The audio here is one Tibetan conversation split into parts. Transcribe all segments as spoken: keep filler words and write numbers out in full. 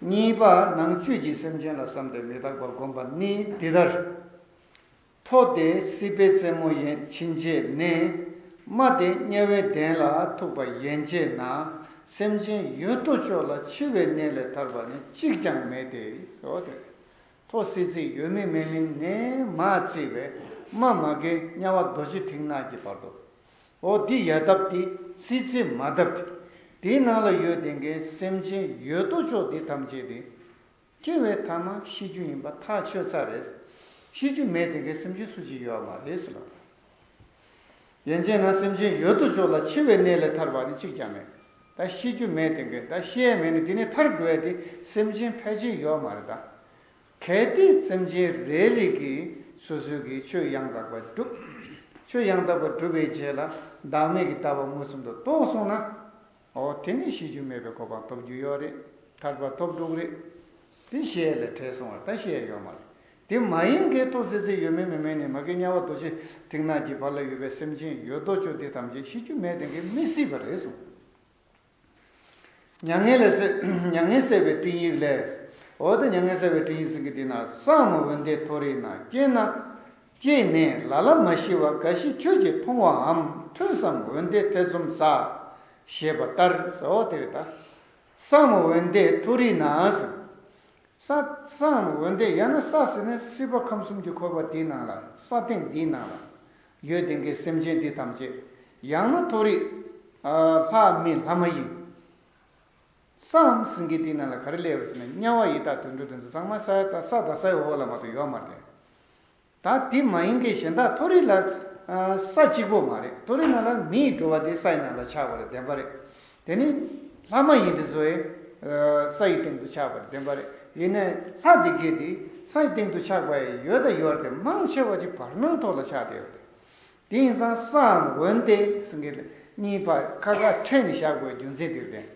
གཉིས་པ་ནང་བཅུད་ཀྱི་སེམས་ཅན་ལ་བསམས་ཏེ་མི་རྟག་པ་བསྒོམ་པ་ནི་འདི་ལྟར། མཐོ་དེ་སྲིད་པའི་རྩེ་མོ་ཡན་ཕྱིན་ཆད་ནས། དམའ་དེ་དམྱལ་བའི་གདན་ལ་ཐུག་པ་ཡན་ཆད་ན། སེམས་ཅན་ཡོད་དོ་ཅོག་ལ་འཆི་བའི་གནས་ལས་ཐར་པ་ནི་གཅིག་ཀྱང་མེད་དེ། ཟེར་བ་དེ་རེད། མཐོ་སྲིད་རྩེ་ཡོད་མེད་མེད་མིན་ནས་མར་བརྩིས་པའི་དམའ་མ་གི་དམྱལ་བ་རྡོ་རྗེ་མཐིང་ནག་གི་བར་དུ། འོ་འདི་ཡ་བཏབ་སྟེ་སྲིད་རྩེ་མ་བཏབ་སྟེ། དེའི་ནང་ལ་ཡོད་དེ་འགའི་སེམས་ཅན་ཡོད་དོ་ཅོག་འདི་ཐམས་ཅད་དེ། སྐྱེ་བའི་ཐ་མ་ཤི་རྒྱུ་ཡིན་པ་ཐག་ཆོད་ཚར་རེད། ཤི་རྒྱུ་མེད་དེ་འགའི་སེམས་ཅན་སུ་གཅིག་ཡོད་མ་རེད་ཟེར་ལ། ཡན་ཆད་ན་སེམས་ཅན་ཡོད་དོ་ཅོག་ལ་འཆི་བའི་གནས་ལས་ཐར་བ་ནི་གཅིག་ཀྱང་མེད། ད་ཤི་རྒྱུ་མེད་དེ་འགའི་ད་ཤི་ཡས་མེད་ནི་དེ་ནི་ཐར་འགྲོ་ཡས་དེ་སེམས་ཅན་ཕལ་ཆེར་ཡོད་མ་རེད་ད། གལ་ཏེ་སེམས་ཅན་རེ་རེ་གིས་སོ་སོའི་གི་ཆོས་ཡང་དག་པ་བསྒྲུབ། ཆོས་ཡང་དག་པ་བསྒྲུབ་པའི་རྗེས་ལ་བདག་མེད་ཀྱི་ལྟ་བ་མངོན་སུམ་དུ་རྟོགས་སོང་ན། འོ་དེ་ནི་ཤི་རྒྱུ་མེད་པའི་གོ་འཕང་ཐོབ་རྒྱུ་ཡོད་རེད། ཐར་པ་ཐོབ་འགྲོ་གི་རེད། དེ་ཤི་ཡས་ལས་བྲལ་སོང་བ་རེད། ད་ཤི་ཡས་ཡོད་མ་རེད། དེ་མ་ཡིན་མཁན་མཐོ་སྲིད་རྩེ་ཡོད་མེད་མེད་མིན་ནི་མ་གི་དམྱལ་བ་རྡོ་རྗེ་མཐིང་ནག་གི་བར་ལ་ཡོད་པའི་སེམས་ཅན་ཡོད་དོ་ཅོག་དེ་ཐམས་ཅད་ཤི་རྒྱུ་མེད་དེ་འགའི་མི་སྲིད་པ་རེད་གསུངས། མྱ་ངན་ལས་སད། མྱ་ངན་བསད་པའི་སྤྲིང་ཡིག་ལས། འོ་ད་མྱ་ངན་བསད་པའི་སྤྲིང་ཡིག་ཟེར་གི་འདི་ན། སའམ་འོན་ཏེ་མཐོ་རིས་ན་སྐྱེས་ན། སྐྱེས་ནས་ལ་ལ་མ་ཤི་བ་འགའ་ཞིག་ཁྱོད་ཀྱིས་མཐོང་བའམ་ཐོས་སམ། འོན་ཏེ་ཐེ་ཚོམ་ཟ། ཞེས་པ་ལྟར་ཟེར། འོ་དེ་རེད་ད། སའམ་འོན་ཏེ་མཐོ་རིས་ན་ཟེར། ས། སའམ་འོན་ཏེ་ཡང་ན་ས་ཟེར་ནས་སྲིད་པ་ཁམས་གསུམ་གྱི་འཁོར་བ་འདིའི་ནང་ལ། ས་སྟེང་འདིའི་ནང་ལ་ཡོད་དེ་འགའི་སེམས་ཅན་འདི་ཐམས་ཅད། ཡང་ན་མཐོ་རིས། ཨ། ལྷ་མི་ལྷ་མ་ཡིན། སའམ་ཟེར་གི་འདིའི་ནང་ལ་ག་རེ་སླེབས་རེད་ཟེར་ན། དམྱལ་བ་ཡི་དྭགས་དུད་འགྲོ་དེ་ཚོ་ཚང་མ་ས་ཡ་ད་ས་དང་སའི་འོག་ལ་མ་གཏོགས་ཡོད་མ་རེད། ད་དེ་མ་ཡིན་མཁན་གཞན་དག་མཐོ་རིས་ལ། ཨ། ས་གཅིག་པོ་མ་རེད། མཐོ་རིས་ནང་ལ་མིའི་འགྲོ་བ་དེ་སའི་ནང་ལ་ཆགས་པ་རེད། བདེན་པ་རེད། དེ་ནི་ལྷ་མ་ཡིན་དེ་ཚོའི། ཨ། སའི་སྟེང་དུ་ཆགས་པ་རེད། བདེན་པ་རེད། ཡིན་ནའི་ལྷ་དེ་གས་དེ་སའི་སྟེང་དུ་ཆགས་པ་ཡོད་ད་ཡོད་རེད། མང་ཆེ་བ་ཅིག་བར་སྣང་ཐོག་ལ་ཆགས་བསྡད་ཡོད་རེད། དེ་ཡིན་ཙང་སའམ་འོན་ཏེ་ཟེར་གི་གཉིས་ཕར་ཁ་ཁ་ཕྲལ་ནས་བཞག་དགོས་རྒྱུ་མཚན་དེ་རེད།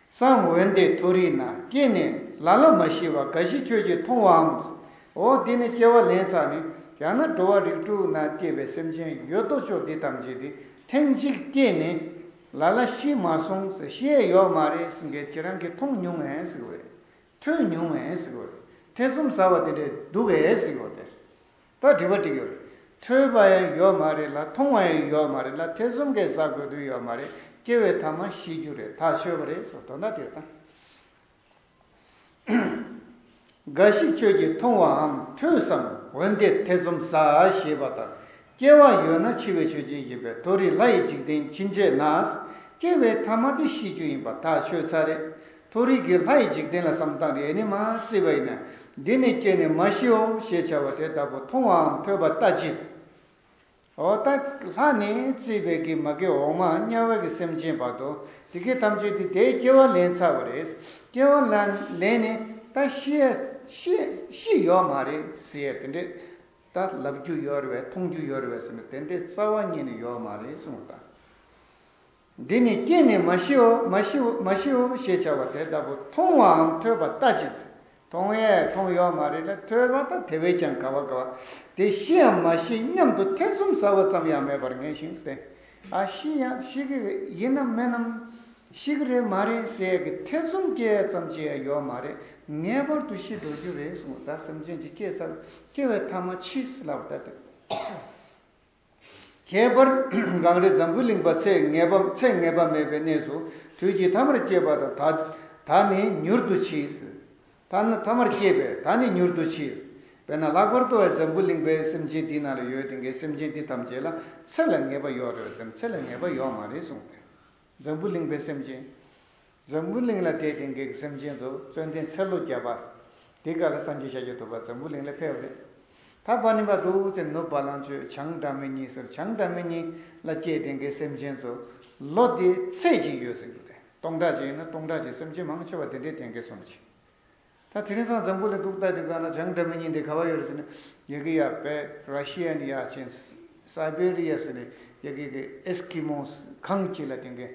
སའམ་འོན་ཏེ་མཐོ་རིས་ན་སྐྱེས་ནས་ལ་ལ་མ་ཤི་བ་འགའ་ཞིག་ཁྱོད་ཀྱིས་མཐོང་བའམ། འོ་དེ་ནི་སྐྱེ་བ་ལེན་ཚར་ནས་ཡང་ན་འགྲོ་བ་རིགས་དྲུག་ན་སྐྱེས་པའི་སེམས་ཅན་ཡོད་དོ་ཅོག་འདི་ཐམས་ཅད་དེ་ཐེངས་གཅིག་སྐྱེས་ནས་ལ་ལ་ཤི་མ་སོང་ཟེར། ཤི་ཡས་ཡོད་མ་རེད་ཟེར་མཁན་ཁྱེད་རང་གིས་མཐོང་མྱོང་ངས་ཟེར་གི་རེད། ཐོས་མྱོང་ངས་ཟེར་གི་རེད། ཐེ་ཚོམ་ཟ་བ་དེ་འདྲས་འདུག་གས་ཟེར་གི་རེད། ད་དྲི་བ་དྲི་གི་རེད། ཐོས་པ་ཡང་ཡོད་མ་རེད་ལ། མཐོང་བ་ཡང་ཡོད་མ་རེད་ལ། ཐེ་ཚོམ་གས་ཟ་དགོས་དོན་ཡོད་མ་རེད། སྐྱེ་བའི་ཐ་མ་ཤི་རྒྱུ་རེད། ཐག་ཆོད་པ་རེད་ཟེར། དོན་དག་དེ་རེད་ད། འགའ་ཞིག་ཁྱོད་ཀྱིས་མཐོང་བའམ་ཐོས་སམ། འོན་ཏེ་ཐེ་ཚོམ་ཟ། ཞེས་པ་ལྟར། སྐྱེ་བ་ཡོད་ན་འཆི་བའི་མཆོད་སྦྱིན་ཡིན་པས། མཐོ་རིས་ལྷ་ཡི་འཇིག་རྟེན་ཕྱིན་ཆད་ན། སྐྱེ་བའི་ཐ་མ་དེ་ཤི་རྒྱུ་ཡིན་པ་ཐག་ཆོད་ཚར་རེད། མཐོ་རིས་ཀྱི་ལྷ་ཡི་འཇིག་རྟེན་ལ་བསམ་བཏང་རེ་ནི་མ་བརྩིས་པ་ཡིན་ན། འདི་ནི་སྐྱེས་ནས་མ་ཤིའོ་ཞེས་བྱ་བ་དེ་ལྟ་བུ་མཐོང་བའམ་ཐོས་པ་ལྟ་ཅི། འོ་ད་ལྷ་ནི་བརྩིས་པའི་གི་མ་གི་འོག་མ་དམྱལ་བའི་གི་སེམས་ཅན་བར་དུ་དེ་གི་ཐམས་ཅད་དེ་དེའི་སྐྱེ་བ་ལེན་ཚར་བ་རེད། སྐྱེ་བ་ལེན་ལེན་ནས་ད་ཤི་ཤི་ཤི་ཡོད་མ་རེད་ཟེར་ཡ་དེ་འདྲས། ད་ལབ་རྒྱུ་ཡོད་རེད་པས། མཐོང་རྒྱུ་ཡོད་རེད་པས་ཟེར་ནས་དེ་འདྲའི་རྩ་བ་ཉིད་ནས་ཡོད་མ་རེད་གསུངས་པ་དང་། འདི་ནི་སྐྱེས་ནས་མ་ཤིའོ་མ་ཤིའོ་མ་ཤིའོ་ཞེས་བྱ་བ་དེ་ལྟ་བུ་མཐོང་བའམ་ཐོས་པ་ལྟ་ཅི། མཐོང་ཡས་མཐོང་ཡོད་མ་རེད་ལ། ཐོས་པ་ད་དེ་བས་ཀྱང་ག་བ་ག་བ། དེ་ཤི་ཡང་མ་ཤི་སྙམ་དུ་ཐེ་ཚོམ་ཟ་བ་ཙམ་ཡང་མེད་པར་ངེས་ཤིང་སྟེ། ཨ་ཤི་ཡང་ཤི་གི་རེད། ཡིན་ནམ་མིན་ནམ། ཤི་གི་རེད་མ་རེད་ཟེར་གི་ཐེ་ཚོམ་སྐྱེ་ཙམ་ཅིག་ཡང་ཡོད་མ་རེད། ངེས་པར་དུ་ཤི་འགྲོ་རྒྱུ་རེད་གསུངས། ད་སེམས་ཅན་ཅིག་སྐྱེས་ཚར། སྐྱེ་བའི་ཐ་མ་འཆི་ཟེར་ལབ་ད་དེ། ཁྱད་པར་རང་རེ་འཛམ་བུ་གླིང་པ་ཚེ་ངེས་པ་ཚེ་ངེས་པ་མེད་པའི་གནས་སུ་དུས་ཀྱི་ཐ་མར་སྐྱེས་པ་དང་། ད་ད་ནི་མྱུར་དུ་འཆི། ད་ནི་ཐ་མར་སྐྱེས་པས་ད་ནི་མྱུར་དུ་འཆི། དཔེར་ན་ལྷག་པར་དུ་འཛམ་བུ་གླིང་པའི་སེམས་ཅན་འདི་ནང་ལ་ཡོད་དེ་འགའི་སེམས་ཅན་འདི་ཐམས་ཅད་ལ་ཚེ་ལ་ངེས་པ་ཡོད་རེད་ཟེར་ན། ཚེ་ལ་ངེས་པ་ཡོད་མ་རེད་གསུངས་ཏེ། འཛམ་བུ་གླིང་པའི་སེམས་ཅན། འཛམ་བུ་གླིང་ལ་བསྡད་དེ་འགའི་སེམས་ཅན་ཚོ་བཙན་ལྡན་ཚེ་ལོ་བརྒྱ་པ། དེ་ག་ལ་སངས་རྒྱས་ཤཱཀྱ་ཐུབ་པ་འཛམ་བུ་གླིང་ལ་ཕེབས་རེད། ད་པ་ཎི་པ་འདུག་ཚེ་ནུབ་བ་ལང་སྤྱོད་བྱང་སྒྲ་མི་སྙན་ཟེར། བྱང་སྒྲ་མི་སྙན་ལ་སྐྱེས་དེ་འགའི་སེམས་ཅན་ཚོ་ལོ་དེ་ཚད་ཅིག་ཡོད་ཟེར་གི་རེད། སྟོང་ཕྲག་ཅིག་ཡིན་ན་སྟོང་ཕྲག་ཅིག་སེམས་ཅན་མང་ཆེ་བ་དེ་འདྲའི་དེ་འགའི་སོང་ཅིག་ད་དེ་རིང་སང་འཛམ་བུ་གླིང་ཐོག་ལྟ་དུས་ག་ན་བྱང་སྒྲ་མི་སྙན་དེ་ག་བ་ཡོད་རེད་ཟེར་ན། ཡ་གི་ཡ་པེ་ར་ཤི་ཡ་ནས་ཡ་ཆེན་སའི་བེ་རི་ཡ་ཟེར་ནས་ཡ་གི་གི་ཨེས་ཀི་མོ་གངས་ཅིག་ལ་དེ་འགའི་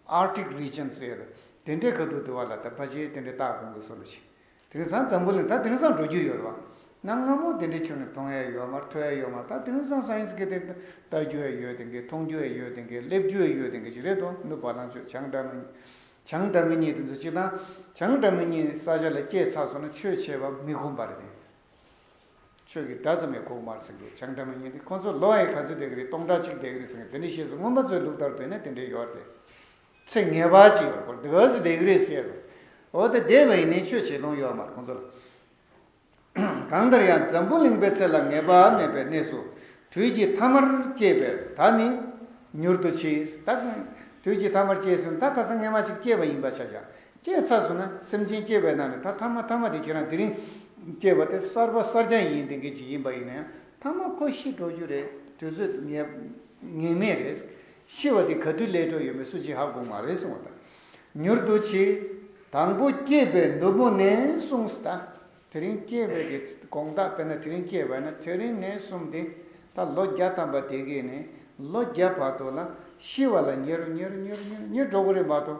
ཨར་ཀི་ཊིག་རི་ཇན་ཟེར་ཡ་དེ་འདྲའི་ཁ་ཐུག་དུ་བ་ལ་ད་ཕ་ཆེ་དེ་འདྲའི་རྟགས་གོང་གི་སོ་ལ་ཞིག་དེ་རིང་སང་འཛམ་བུ་གླིང་ད་དེ་རིང་སང་འགྲོ་རྒྱུ་ཡོད་རེད་བ། གནའ་སྔ་མོ་དེ་འདྲའི་ཁྱོན་ནས་མཐོང་ཡ་ཡོད་མ་རེད། ཐོས་ཡ་ཡོད་མ་རེད། ད་དེ་རིང་སང་སའེན་སི་གི་དེ་ལྟ་རྒྱུ་ཡ་ཡོད་དེ་འགའི། མཐོང་རྒྱུ་ཡ་ཡོད་དེ་འགའི། སླེབས་རྒྱུ་ཡ་ཡོད་དེ་འགའི་ཅིག་རེད་དོ། ནུབ་བ་ལང་སྤྱོད་བྱང་སྒྲ་མི་སྙན། བྱང་སྒྲ་མི་སྙན་དེ་ཚོ་སྤྱིར་བཏང་བྱང་སྒྲ་མི་སྙན་ས་ཆ་ལ་སྐྱེས་ཚར་སོང་ན་ཆོས་བྱེད་པ་མི་ཁོམ་པ་རེད། ཆོས་ཀྱི་སྒྲ་ཙམ་ཡང་གོ་གི་མ་རེད་ཟེར་གི། བྱང་སྒྲ་མི་སྙན་དེ་ཁོང་ཚོ་ལོ་ཡི་ག་ཚོད་བསྡད་ཀྱི་རེད། སྟོང་ཕྲག་གཅིག་བསྡད་ཀྱི་རེད་ཟེར་གི། དེ་འདྲའི་བཤད་སོང་། སྔོན་མ་ཚོའི་ལུགས་ལྟར་བསྡད་ན་དེ་འདྲའི་ཡོད་རེད། ཚེ་ངེས་པ་ཅིག་ཡོད་རེད། དེ་ག་ཚོད་བསྡད་ཀྱི་རེད་ཟེར་སོང་། འོ་དེ་བསྡད་པ་ཡིན་ནའི་ཆོས་བྱེད་ལོང་ཡོད་མ་རེད་ཁོང་ཚོ་ལ། གང་ལྟར་ཡང་འཛམ་བུ་གླིང་པའི་ཚེ་ལ་ངེས་པ་མེད་པའི་གནས་སུ། དུས་ཀྱི་ཐ་མར་སྐྱེས་པས་ད་ནི་མྱུར་དུ་འཆི། ད་དུས་ཀྱི་ཐ་མར་སྐྱེས་ཟིན། ད་ཁ་སང་སྔས་མ་ཞིག་སྐྱེས་པ་ཡིན་པ་ཆ་བཞག་སྐྱེས་ཚར་སོང་ན་སེམས་ཅན་སྐྱེས་པའི་ནང་ནས་ད་ཐ་མ་ཐ་མ་དེ་ཁྱེད་རང་དེ་རིང་སྐྱེས་པ་དེ་གསར་པ་གསར་རྐྱང་ཡིན་དེ་འགའི་ཅིག་ཡིན་པ་ཡིན་ན་ཡང་ཐ་མ་ཁོ་ཤི་འགྲོ་རྒྱུ་རེད། དུས་ཚོད་ངེས་ངེས་མེད་རེད། ཤི་བ་དེ་ག་དུས་སླེབས་འགྲོ་ཡོད་མེད་སུ་གཅིག་ཧ་གོ་མ་རེད་གསུངས་པ་དང་། མྱུར་དུ་འཆི། དང་པོ་སྐྱེས་པའི་ནུབ་མོ་ནས་གསུངས་སོ། ད། དེ་རིང་སྐྱེས་པའི་གི་དགོངས་དག་དཔེར་ན་དེ་རིང་སྐྱེས་པ་ན་དེ་རིང་ནས་གསུམ་དེ་ད་ལོ་བརྒྱ་ཐམ་པ་དེ་གས་ནས་ལོ་བརྒྱ་བར་དུ་ལ་ཤི་བ་ལ་ཉེ་རུ་ཉེ་རུ་ཉེ་རུ་ཉེ་རུ་ཉེ་རུ་འགྲོ་གི་རེད་མ་གཏོགས།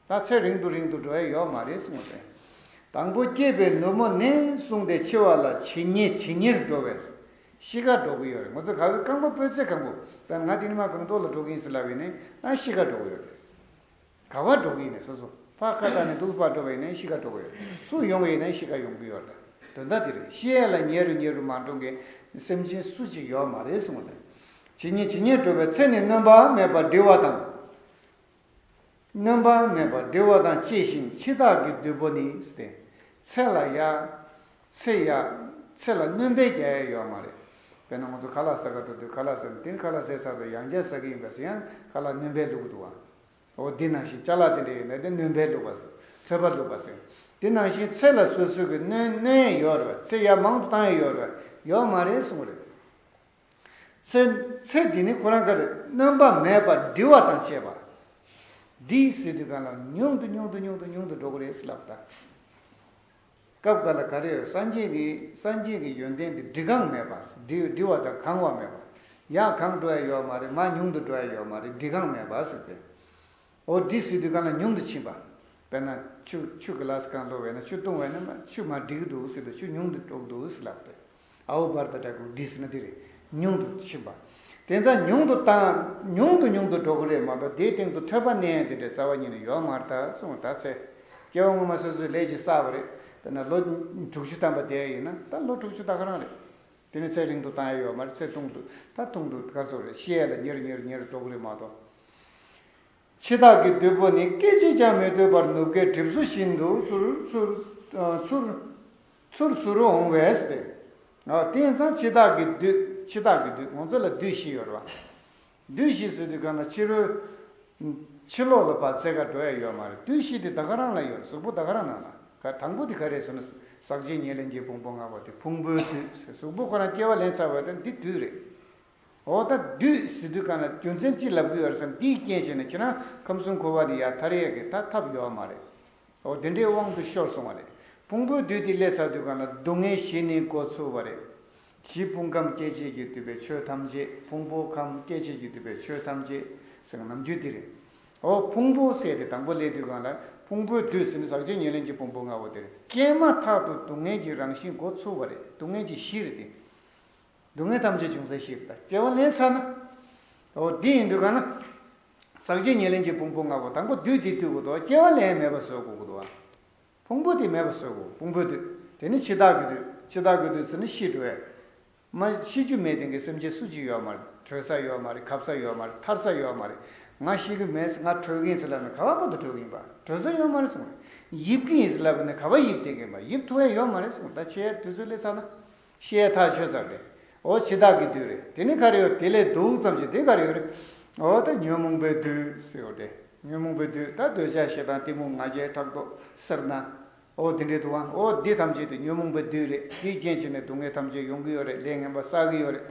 ད་ཚེ་རིང་དུ་རིང་དུ་འགྲོ་ཡ་ཡོད་མ་རེད་གསུངས་ཏེ། དང་པོ་སྐྱེས་པའི་ནུབ་མོ་ནས་གསུངས་ཏེ་འཆི་བ་ལ་ཇི་སྙེད་ཇི་སྙེད་འགྲོ་བས། ཤི་ཁ་འགྲོ་གི་ཡོད་རེད། ང་ཚོ་ག་གི་རྐང་པ་སྤོས་ཚེ་གང་པོ་དཔེར་ན་ང་དེ་ནས་མ་གང་ཐོག་ལ་འགྲོ་གི་ཡིན་ཟེར་ལབ་ཡིན་ནའི་ཨ་ཤི་ཁ་འགྲོ་གི་ཡོད་རེད། ག་བ་འགྲོ་གི་ཡིན་ནའི་སོ་སོ་ཕ་ཁ་བཏང་ནས་འདུག་ཕ་འགྲོ་བ་ཡིན་ནའི་ཤི་ཁ་འགྲོ་གི་ཡོད་རེད། སུ་ཡོང་བ་ཡིན་ནའི་ཤི་ཁ་ཡོང་གི་ཡོད་རེད། དོན་དག་དེ་རེད། ཤི་ཡས་ལ་ཉེ་རུ་ཉེ་རུ་མ་འགྲོ་མཁན་སེམས་ཅན་སུ་གཅིག་ཡོད་མ་རེད་གསུངས་པ་རེད། ཇི་སྙེད་ཇི་སྙེད་འགྲོ་བའི་ཚེ་ནི་སྣོན་པ་མེད་པར་འབྲི་བ་དང་། སྣོན་པ་མེད་པར་འབྲི་བ་དང་བཅས་ཤིང་འཆི་བདག་གི་བདུད་པོ་ནི་ཟེར་ཏེ། ཚེ་ལ་ཡ། ཚེ་ཡ། ཚེ་ལ་སྣོན་པ་རྒྱག་ཡ་ཡོད་མ་རེད། དཔེར་ན་ང་ཚོ་ཁ་ལག་ཟ་ག་འགྲོ་དུས་ཁ་ལག་ཟ་ནས་དེ་ནས་ཁ་ལག་ཟས་ཚར་དུས་ཡང་བསྐྱར་ཟ་གི་ཡིན་པ་ཟེར་ཡང་ཁ་ལག་སྣོན་པ་བླུགས་འདུག་བ། འོ་འདི་ནང་བཞིན་ཅ་ལག་དེ་འདྲ་ཡོད་ན་དེ་སྣོན་པ་བླུགས་པ་ཟེར། ཐོད་པ་བླུགས་པ་ཟེར། དེ་ནང་བཞིན་ཚེ་ལ་སོ་སོ་གི་སྣོན་སྣོན་ཡ་ཡོད་རེད་བ། ཚེ་ཡ་མང་དུ་བཏང་ཡ་ཡོད་རེད་བ། ཡོད་མ་རེད་གསུངས་རེད། ཚེ་ཚེ་འདི་ནི་ཁོ་རང་ག་རེ་སྣོན་པ་མེད་པར་འབྲི་བ་དང་བཅས་པ། འདི་ཟེར་དུས་གང་ལ་ཉུང་དུ་ཉུང་དུ་ཉུང་དུ་ཉུང་དུ་འགྲོ་གི་རེད་ཟེར་ལབ་ད། སྐབས་འགའ་ལ་ག་རེ་ཡོད། སངས་རྒྱས་ཀྱི་སངས་རྒྱས་ཀྱི་ཡོན་ཏན་འདི་འབྲི་གང་མེད་པ། འབྲི་འབྲི་བ་དང་གང་བ་མེད་པ། ཡང་གང་འགྲོ་ཡ་ཡོད་མ་རེད། མ་ཉུང་དུ་འགྲོ་ཡ་ཡོད་མ་རེད། འབྲི་གང་མེད་པ་ཟེར་ཏེ། འོ་འདི་ཟེར་དུས་གང་ལ་ཉུང་དུ་ཕྱིན་པ། དཔེར་ན་ཆུ་ཆུ་གི་ལ་སི་གང་བླུགས་པས་ན་ཆུ་བཏུང་བས་ན་མ་ཆུ་མ་འགྲིག་གི་འདུག་ཟེར་དུས་ཆུ་ཉུང་དུ་འགྲོ་གི་འདུག་ཟེར་ལབ་སྟེ། ཨ་ཧུ་བར་ཏ་ཏྲ་གུ་འདི་ཟེར་ན་འདི་རེད། ཉུང་དུ་ཕྱིན་པ། དེ་ཙང་ཉུང་དུ་བཏང་ཉུང་དུ་ཉུང་དུ་འགྲོ་གི་རེད་མ་གཏོགས་དེའི་སྟེང་དུ་ཐོད་པ་མནན་དེ་འདྲའི་རྩ་བ་ཉིད་ནས་ཡོད་མ་རེད་ད་གསུངས། ད་ཚེ་སྐྱེ་བ་སྔོན་མ་སོ་སོའི་ལས་ཀྱིས་བསགས་པ་རེད། དཔེར་ན་ལོ་དྲུག་ཅུ་ཐམ་པ་བསྡད་ཡིན་ན་ད་ལོ་དྲུག་ཅུ་ད་ག་རང་རེད། དེ་ནས་ཚེ་རིང་དུ་བཏང་ཡ་ཡོད་མ་རེད། ཚེ་ཐུང་དུ་ད་ཐུང་དུ་ག་ཚོད་རེད། ཤི་ཡས་ལ་ཉེ་རུ་ཉེ་རུ་ཉེ་རུ་འགྲོ་གི་རེད་མ་གཏོགས། འཆི་བདག་གི་བདུད་པོ་ནི་སྐད་ཅིག་ཀྱང་མི་སྡོད་པར་ནུབ་ཀའི་གྲིབ་སོ་བཞིན་དུ་ཚུར་ཚུར་ཚུར་ཚུར་ཚུར་འོང་བས་ཏེ། དེ་ཡིན་ཙང་འཆི་བདག་གི་བདུད། འཆི་བདག་གི་བདུད་ང་ཚོ་ལ་བདུད་བཞི་ཡོད་རེད་བ། བདུད་བཞི་ཟེར་དུས་གང་ལ་ཕྱི་རོལ་ཕྱི་ལོགས་ལ་ཕར་འཚོལ་ག་འགྲོ་ཡ་ཡོད་མ་རེད། བདུད་བཞི་དེ་ད་ག་རང་ལ་ཡོད། གཟུགས་པོ་ད་ག་རང་ནང་ལ་ག་དང་པོ་དེ་ག་རེད་ཟེར་ན་ཟག་བཅས་ཉེར་ལེན་གྱི་ཕུང་པོ་ལྔ་པོ་དེ་ཕུང་པོའི་བདུད་ཟེར། གཟུགས་པོ་ཁོ་རང་སྐྱེ་བ་ལེན་ཚར་བ་དེ་འདི་བདུད་རེད། འོ་ད་བདུད་ཟེར་དུས་གང་ལ་རྒྱུ་མཚན་ཅི་ལབ་ཀྱི་ཡོད་རེད་ཟེར་ན་འདིའི་རྐྱེན་བྱས་ནས་ཁྱེད་རང་ཁམས་གསུམ་འཁོར་བ་འདི་ཡར་ཐར་ཡས་ཀྱི་ད་ཐབས་ཡོད་མ་རེད། འོ་དེ་འདྲའི་དབང་དུ་ཤོར་སོང་བ་རེད། ཕུང་པོའི་བདུད་དེ་སླེབས་ཚར་དུས་གང་ལ་སྡུག་བསྔལ་བཞི་ནི་འགོ་ཚུགས་པ་རེད། བཞི་ཕུང་ཁམས་སྐྱེ་མཆེད་ཀྱིས་བསྡུས་པའི་ཆོས་ཐམས་ཅད། ཕུང་པོ་ཁམས་སྐྱེ་མཆེད་ཀྱིས་བསྡུས་པའི་ཆོས་ཐམས་ཅད་ཟེར་ནམ་རྒྱུན་འདི་རེད། འོ་ཕུང་པོ་ཟེར་དེ་དང་པོ་སླེབས་དུས་གང་ལ་ཕུང་པོའི་བདུད་ཟེར་ནི་ཟག་བཅས་ཉེར་ལེན་གྱི་ཕུང་པོ་ལྔ་པོ་དེ་རེད། སྐྱེས་མ་ཐག་ཏུ་སྡུག་བསྔལ་གྱི་རང་བཞིན་འགོ་ཚུགས་པ་རེད། སྡུག་བསྔལ་གྱི་གཞི་རེད་དེ། སྡུག་བསྔལ་ཐམས་ཅད་འབྱུང་སའི་གཞི་རེད། ད་སྐྱེ་བ་ལེན་ཚར་ན། འོ་འདི་ཡིན་དུས་གང་ན། ཟག་བཅས་ཉེར་ལེན་གྱི་ཕུང་པོ་ལྔ་པོ་དང་པོ་བདུད་དེ་བཏུལ་དགོས་འདུག་སྐྱེ་བ་ལེན་མེད་པ་བཟོ་དགོས་ཀྱི་འདུག་ཕུང་པོ་དེ་མེད་པ་བཟོ་དགོས། ཕུང་པོའི་བདུད། དེ་ནི་འཆི་བདག་གི་བདུད། འཆི་བདག་གི་བདུད་ཟེར་ནི་ཤི་འགྲོ་བས། མ་ཤི་རྒྱུ་མེད་དེ་གའི་སེམས་ཅན་སུ་གཅིག་ཡོད་མ་རེད། བྲོས་ས་ཡོད་མ་རེད། གབ་ས་ཡོད་མ་རེད། ཐར་ས་ཡོད་མ་རེད། ང་ཤི་གི་མེད། ང་བྲོས་གི་ཡིན་ཟེར་ལབ་ན་ག་བ་བར་དུ་བྲོས་གི་ཡིན་པ། བྲོས་ས་ཡོད་མ་རེད་གསུངས་རེད། ཡིབ་གི་ཡིན་ཟེར་ལབ་ན་ག་བ་ཡིབ་བསྡད་གི་ཡིན་པ། ཡིབ་ཐུབ་ཡ་ཡོད་མ་རེད་གསུངས། ད་འཆི་ཡའི་དུས་ཚོད་སླེབས་ཚར་ན། ཤི་ཡའི་ཐག་ཆོད་ཚར་རེད། འོ་འཆི་བདག་གི་བདུད་རེད། དེ་ནི་ག་རེ་ཡོད། དེ་ལས་སྡུག་ཙམ་ཞིག་དེ་ག་རེ་ཡོད་རེད། འོ་ད་ཉོན་མོངས་པའི་བདུད་ཟེར་ཡོད་རེད། ཉོན་མོངས་པའི་བདུད་ད་འདོད་ཆགས་ཞེ་སྡང་གཏི་མུག་ང་རྒྱལ་ཕྲག་དོག་སེར་སྣ། འོ་དེ་འདྲའི་དུ་བ། འོ་འདི་ཐམས་ཅད་དེ་ཉོན་མོངས་པའི་བདུད་རེད། དེའི་རྐྱེན་བྱས་ནས་སྡུག་བསྔལ་ཐམས་ཅད་ཡོང་གི་ཡོད་རེད། ལས་ངན་པ་བསགས་ཀྱི་ཡོད་རེད།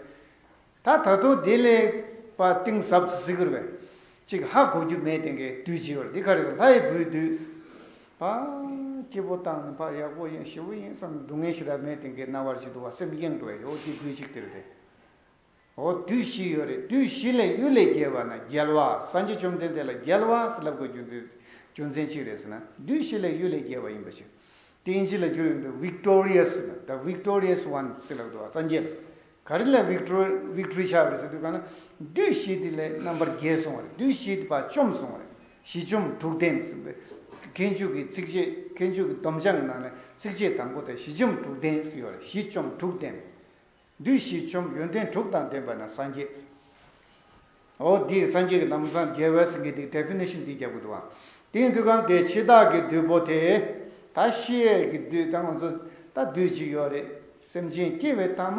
ད་ད་དུང་དེ་ལས་པ་གཏིང་ཟབ་ཟེར་གི་རེད་པས། ཅིག་ཧ་གོ་རྒྱུ་མེད་དེ་འགའི་བདུད་ཅིག་ཡོད་རེད། འདི་ག་རེ་ཟེར། ལྷའི་བུའི་བདུད། ཕ་སྐྱིད་པོ་བཏང་ནས་ཕ་ཡག་པོ་ཡིན་ཞེ་པོ་ཡིན་བསམ་སྡུག་བསྔལ་ཞེ་དྲག་མེད་དེ་འགའི་རྣ་བར་ཞིག་འདུག་བ། སེམས་གཡེང་འགྲོ་ཡ། འོ་དེ་བདུད་ཅིག་དེ་རེད། འོ་བདུད་བཞི་ཡོད་རེད། བདུད་བཞི་ལས་གཡུལ་ལས་རྒྱལ་བ་ན་རྒྱལ་བ། སངས་རྒྱས་བཅོམ་ལྡན་འདས་ལ་རྒྱལ་བ་ཟེར་ལབ་དགོས་རྒྱུ་མཚན་རྒྱུ་མཚན་ཅི་རེད་ཟེར་ན། བདུད་བཞི་ལས་གཡུལ་ལས་རྒྱལ་བ་ཡིན་པ་ཞིག་དེ་དབྱིན་ཇི་ལ་བསྒྱུར་ཡོང་དུས་Victorious ཟེར་ན། The Victorious One ཟེར་ལབ་འདུག་བ། སངས་རྒྱས་ལ། ག་རེ་ལ་Victor- Victory ཆགས་པ་རེད་ཟེར་དུས་གང་ན། བདུད་བཞི་དེ་ལས་རྣམ་པར་རྒྱལ་སོང་བ་རེད། བདུད་བཞི་དེ་ཕར་བཅོམ་སོང་བ་རེད། བཞི་འཇོམས་དྲུག་ལྡན་ཟེར་བའི་མཁས་མཆོག་གི་ཚིགས་བཅད། མཁས་མཆོག་གི་སྡོམ་བྱང་གི་ནང་ནས་ཚིགས་བཅད་དང་པོ་དེ་བཞི་འཇོམས་དྲུག་ལྡན་ཟེར་ཡོད་རེད། བཞི་འཇོམས་དྲུག་ལྡན། བདུད་བཞི་འཇོམས་ཡོན་ཏན་དྲུག་དང་ལྡན་པ་ན་སངས་རྒྱས། འོ་འདི་སངས་རྒྱས་ཀྱི་ལམ་བཟང་རྒྱལ་བའི་སེང་གེ་འདི་ཌེ་ཕི་ནེ་ཤན་འདི་རྒྱབ་དགོས་འདུག་ཨ། དེ་ཡིན་དུས་གང་དེ་འཆི་བདག་གི་བདུད་པོ་དེ། ད་ཤི་ཡས་ཀྱི་བདུད་ད་ང་ཚོ་ད་བདུད་ཅིག་ཡོད་རེད། སེམས་ཅན་སྐྱེ་བའི་མཐའ་མ་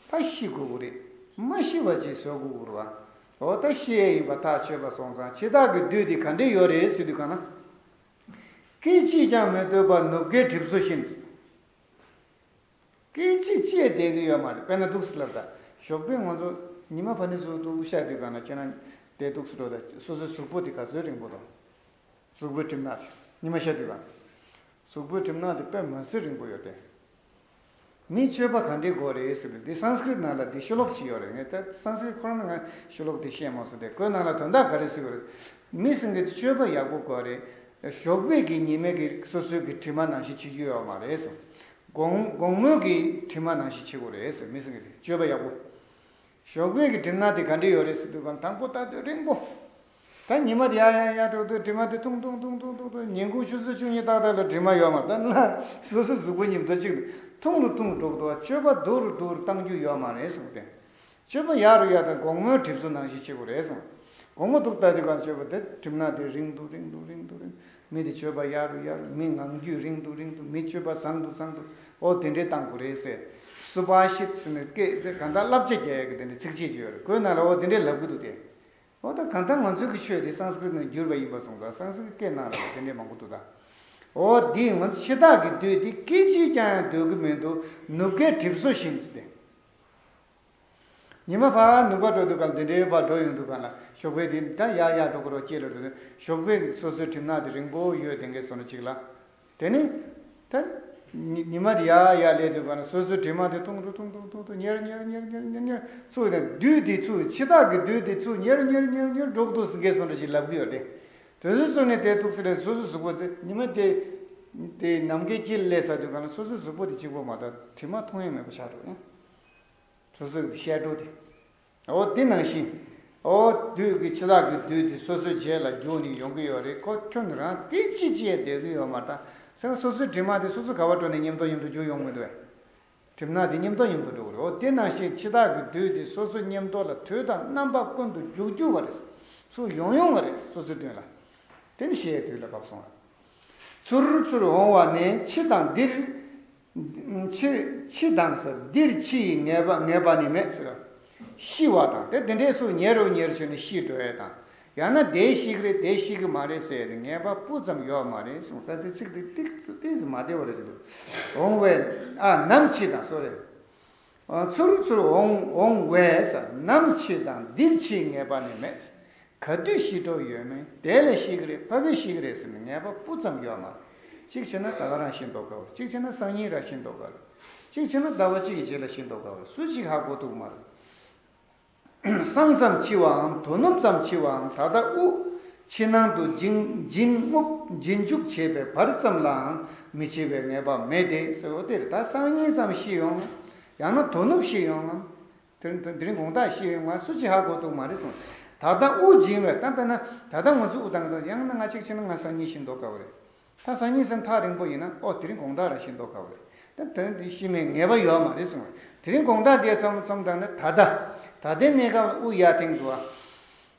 ད་ཤི་དགོས་ཀྱི་རེད། མ་ཤི་བ་ཅིག་བཟོ་དགོས་ཀྱི་རེད་བ། འོ་ད་ཤི་ཡས་ཡིན་པ་ཐག་ཆོད་པ་སོང་ཙང་འཆི་བདག་གི་བདུད་འདི་ག་འདྲས་ཡོད་རེད་ཟེར་དུས་གང་ན། སྐད་ཅིག་ཀྱང་མི་སྡོད་པར་ནུབ་ཁའི་གྲིབ་སོ་བཞིན། སྐད་ཅིག་ཅེས་བསྡད་ཀྱི་ཡོད་མ་རེད། དཔེར་ན་འདུག་སེ་ལབ་ད། ཞོགས་པས་ང་ཚོ་ཉི་མ་ཕ་ནི་ཚོ་འདུག་ཤར་དུས་གང་ན་ཁྱེད་རང་བསྡད་འདུག་སེ་འགྲོ་ད། སོ་སོའི་གཟུགས་པོ་དེ་ག་ཚོད་རིང་པོ་དང་། གཟུགས་པོའི་གྲིབ་ནག་དེ་ཉི་མ་ཤར་དུས་གང་། གཟུགས་པོའི་གྲིབ་ནག་དེ་དཔེ་མི་སྲིད་རིང་པོ་ཡོད་དེ། མིས་སྤྱོད་པ་ག་འདྲས་དགོས་རེད་ཟེར་བ་འདི་སཾ་སྐྲྀཏ་ནང་ལ་འདི་ཤོ་ལོ་ཀ་ཅིག་ཡོད་རེད། ངས་ད་སཾ་སྐྲྀཏ་ཁོ་རང་ང་ཤོ་ལོ་ཀ་དེ་ཤེས་མ་སོང་སྟེ། ཁོའི་ནང་ལ་དོན་དག་ག་རེ་ཟེར་བ་རེད། མི་སེང་གེ་དེ་སྤྱོད་པ་ཡག་པོ་དགོས་རེད། ཞོགས་པའི་གི་ཉི་མའི་གི་སོ་སོའི་གི་གྲིབ་མ་ནང་བཞིན་བྱེད་རྒྱུ་ཡོད་མ་རེད་ཟེར། དགོང་དགོང་མོའི་གི་གྲིབ་མ་ནང་བཞིན་བྱེད་དགོས་རེད་ཟེར། མི་སེང་གེ་དེ་སྤྱོད་པ་ཡག་པོ། ཞོགས་པའི་གི་གྲིབ་ནག་དེ་ག་འདྲས་ཡོད་རེད་ཟེར་དུས་གང་དང་པོ་ལྟ་དུས་རིང་པོ། ད་ཉི་མ་དེ་ཡར་ཡར་ཡར་འགྲོ་དུས་གྲིབ་མ་དེ་ཐུང་ཐུང་ཐུང་ཐུང་ཐུང་ཐུང་། ཉིན་གུང་ཆུ་ཚོད་བཅུ་གཉིས་ཏག་ཏག་ལ་གྲིབ་མ་ཡོད་མ་རེད། ད་ན་སོ་སོའི་གཟུགས་པོ་ཉིན་ཐོ་གཅིག་ཐུང་རུ་ཐུང་རུ་འགྲོ་གི་འདུག་སྤྱོད་པ་སྡུག་རུ་སྡུག་རུ་བཏང་རྒྱུ་ཡོད་མ་རེད་གསུངས་ཏེ། སྤྱོད་པ་ཡག་རུ་ཡག་དང་དགོང་མོའི་གྲིབ་སོ་ནང་བཞིན་བྱེད་དགོས་རེད་གསུངས། དགོང་མོ་འདུག་ལྟ་དུས་གང་སྤྱོད་པ་དེ་གྲིབ་ནག་དེ་རིང་དུ་རིང་དུ་རིང་དུ་རིང་། མི་དེ་སྤྱོད་པ་ཡག་རུ་ཡག་རུ། མི་ངང་རྒྱུད་རིང་དུ་རིང་དུ། མི་སྤྱོད་པ་བཟང་དུ་བཟང་དུ། ཨོ་དེ་འདྲས་བཏང་དགོས་རེད་ཟེར། སུ་བྷ་ཤིད་ཟེར་ནས་སྐད་དེ་གང་ལྟར་བསླབ་བྱ་རྒྱག་ཡག་གི་དེ་འདྲས་ཚིགས་བཅད་ཅིག་ཡོད་རེད། ཁོའི་ནང་ལ་ཨོ་དེ་འདྲས་ལབ་གི་འདུག་སྟེ། ཨོ་ད་གང་ལྟར་ང་ཚོའི་གི་ཆོས་དེ་སཾ་སྐྲྀཏ་ནས་བསྒྱུར་བ་ཡིན་པ་སོང་ཙང་སཾ་སྐྲྀཏ་སྐད་ནང་ལ་དེ་འདྲས་མང་པོ་འདུག་ད། ཨོ་འདི་ང་ཚོ་འཆི་བདག་གི་བདུད་འདི་སྐད་ཅིག་ཀྱང་སྡོད་ཀྱི་མི་འདུག་ནུབ་ཁའི་གྲིབ་སོ་བཞིན་ཟེར་ཏེ། ཉི་མ་ཕར་ནུབ་ཁ་འགྲོ་དུས་གང་དེ་འདྲའི་བར་འགྲོ་ཡོང་དུས་གང་ལ་ཞོགས་པའི་དེ་ད་ཡར་ཡར་འགྲོ་གི་རོགས་སྐྱེལ་ལ་འགྲོ་དུས་ཞོགས་པའི་སོ་སོའི་གྲིབ་ནག་དེ་རིང་པོ་ཡོད་དེ་འགའི་སོ་ན་ཅིག་ལ། དེ་ནི། ད། ཉི་ཉི་མ་དེ་ཡར་ཡར་སླེབས་དུས་གང་ལ་སོ་སོའི་གྲིབ་མ་དེ་ཐུང་རུ་ཐུང་ཐུང་ཐུང་ཐུང་ཉེར་ཉེར་ཉེར་ཉེར་ཉེར་ཉེར་ཚུགས་དང་བདུད་དེ་ཚུགས་འཆི་བདག་གི་བདུད་དེ་ཚུགས་ཉེར་ཉེར་ཉེར་ཉེར་འགྲོ་གི་འདུག་ཟེར་འགའི་སོ་ན་ཅིག་ལབ་གི་ཡོད་དེ། དེ་ཚོའི་སོ་ནས་དེ་ཐུག་ཟེར་རེད། སོ་སོའི་གཟུགས་པོ་དེ་ཉི་མ་དེ། དེ་ནམ་མཁའི་དཀྱིལ་སླེབས་ཚར་དུས་གང་ལ་སོ་སོའི་གཟུགས་པོ་དེ་གཅིག་པོ་མ་གཏོགས་གྲིབ་མ་མཐོང་ཡ་མེད་པ་ཆགས་འགྲོ་ཡང་། སོ་སོའི་ཤ་དྲུག་དེ། འོ་དེ་ནང་བཞིན། འོ་བདུད་ཀྱི་འཆི་བདག་གི་བདུད་དེ་སོ་སོའི་རྗེས་ལ་རྒྱུག་ནས་ཡོང་གི་ཡོད་རེད། ཁོ་ཁྱོན་རང་དེ་ཅི་ཅི་ཡང་བསྡད་ཀྱི་ཡོད་མ་རེད། ད་སོ་སོའི་གྲིབ་མ་དེ་སོ་སོ་ག་པར་འགྲོ་ནས་མཉམ་དུ་མཉམ་དུ་རྒྱུག་ཡོང་མི་འདུག་བས། གྲིབ་ནག་དེ་མཉམ་དུ་མཉམ་དུ་འགྲོ་གི་རེད། འོ་དེ་ནང་བཞིན་འཆི་བདག་གི་བདུད་དེ་སོ་སོ་མཉམ་དུ་ལ་དུས་དང་རྣམ་པ་ཀུན་ཏུ་རྒྱུག་རྒྱུག་པ་རེད། སུ་ཡོང་ཡོང་བ་རེད། སོ་སོའི་མདུན་ལ། དེ་ནི་ཤི་ཡའི་དུས་ལ་བབས་སོང་བ། ཚུར་ཚུར་འོང་བ་ནི་འཆི་དང་འདིར། འཆི་འཆི་དང་ཟེར་འདིར་འཆི་ཡི་ངེས་པ་ངེས་པ་ནི་མེད་ཟེར། ཤི་བ་དང་དེ་དེ་འདྲས་སུ་ཉེ་རུ་ཉེ་རུ་བྱས་ནས་ཤི་འགྲོ་ཡས་དང་། ཡང་ན་དེ་ཤི་གི་རེད་དེ་ཤི་གི་མ་རེད་ཟེར་ནས་ངེས་པ་སྤུ་ཙམ་ཡོད་མ་རེད་གསུངས། ད་དེ་ཚིག་དེ་ཏིག་ཏིག་ཙམ་མ་བདེ་བ་རེད་ཀྱི་འདུག་འོང་བས་ཨ་ནམ་འཆི་དང་སོ་རེད། ཚུར་ཚུར་འོང་འོང་བས་ཟེར་ནམ་འཆི་དང་འདིར་འཆི་ངེས་པ་ནི་མེད། ག་དུས་ཤི་འགྲོ་ཡོད་མེད། དེ་ལས་ཤི་གི་རེད་ཕ་གི་ཤི་གི་རེད་ཟེར་ནས་ངེས་པ་སྤུ་ཙམ་ཡོད་མ་རེད། གཅིག་བྱས་ན་ད་ག་རང་ཤི་མདོག་ཁ་བ་རེད། གཅིག་བྱས་ན་སང་ཉིན་ར་ཤི་མདོག་ཁ་བ་རེད། གཅིག་བྱས་ན་ཟླ་བ་གཅིག་གི་རྗེས་ལ་ཤི་མདོག་ཁ་བ་རེད། སུ་གཅིག་ཧ་གོ་ཐུབ་མ་རེད། སང་ཙམ་འཆི་བའམ་དོ་ནུབ་ཙམ་འཆི་བའམ་ད་ལྟ་དབུགས་ཕྱི་ནང་དུ་འབྱིན་འབྱིན་རྔུབ་འབྱིན་འཇུག་བྱེད་པའི་བར་ཙམ་ལའང་མི་འཆི་བའི་ངེས་པ་མེད་དེ་ཟེར་བ་དེ་རེད། ད་སང་ཉིན་ཙམ་ཤི་ཡོང་། ཡང་ན་དོ་ནུབ་ཤི་ཡོང་ངམ། དེ་རིང་དེ་རིང་དགོང་དག་ཤི་ཡོང་ང་སུ་གཅིག་ཧ་གོ་ཐུབ་མ་རེད་གསུངས། ད་ལྟ་དབུགས་འབྱིན་པའི་ད་དཔེར་ན་ད་ལྟ་ང་ཚོ་དབུགས་བཏང་གི་འདུག་ཡང་ན་ང་གཅིག་བྱས་ན་ང་སང་ཉིན་ཤི་མདོག་ཁ་བ་རེད། ད་སང་ཉིན་སང་ཐག་རིང་པོ་ཡིན་ན་ཨོ་དེ་རིང་དགོང་དག་ར་ཤི་མདོག་ཁ་བ་རེད། ད་དེ་རིང་དེ་ཤི་མེད་ངེས་པ་ཡོད་མ་རེད་གསུངས། དེ་རིང་དགོང་དག་དེ་མཚམས་མཚམས་བཏང་ན་ད་ལྟ་ད་ལྟའི་གནས་སྐབས་དབུགས་ཡར་འཐེན་འདུག་ཨ།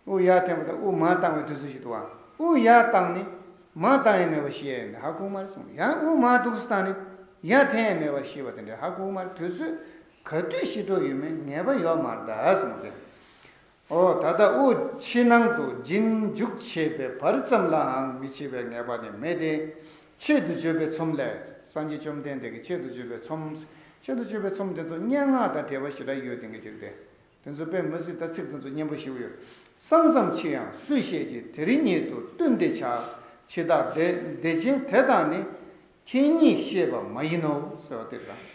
དབུགས་ཡར་འཐེན་པ་དང་དབུགས་མར་བཏང་བའི་དུས་ཚོད་ཞིག་འདུག་ཨ། དབུགས་ཡར་བཏང་ནས་མར་བཏང་ཡས་མེད་པ་ཤི་ཡས་ཧ་གོ་མ་རེད་གསུངས། ཡང་དབུགས་མར་འདུག་སེ་བཏང་ནས་ཡར་འཐེན་ཡས་མེད་པ་ཤི་བ་དེ་འདྲ་ཧ་གོ་མ་རེད། དུས་ཚོད་ག་དུས་ཤི་འགྲོ་ཡོད་མེད་ངེས་པ་ཡོད་མ་རེད་ད་གསུངས་ཏེ། ཨོ་ད་ལྟ་དབུགས་ཕྱི་ནང་དུ་འབྱིན་འཇུག་བྱེད་པའི་བར་ཙམ་ལའང་མི་འཆི་བའི་ངེས་པ་ནི་མེད་དེ། ཆེད་དུ་བརྗོད་པའི་ཚོམས་ལས། སངས་རྒྱས་བཅོམ་ལྡན་འདས་ཀྱི་ཆེད་དུ་བརྗོད་པའི་ཚོམས། ཆེད་དུ་བརྗོད་པའི་ཚོམས་དེ་ཚོ་སྙན་ངག་དང་འབྲེལ་བ་ཞེ་དྲག་ཡོད་དེ་འགའི་ཕྱིར་ཏེ། དེ་ཚོ་དཔེ་མི་སྲིད་ད་ཚིག་དེ་ཚོ་སྙན་པོ་ཞེ་པོ་ཡོད། སང་ཙམ་འཆི་ཡང་སུས་ཤེས་ཀྱི། དེ་རིང་ཉིད་དུ་བསྟུན་ཏེ་བྱ། འཆི་བདག་བདེ་བདེ་ཆེན་དེ་དག་ནི། ཁྱེད་ཉིད་ཤེས་པ་མ་ཡིན་ནོ་ཟེར་བ་དེ་རེད།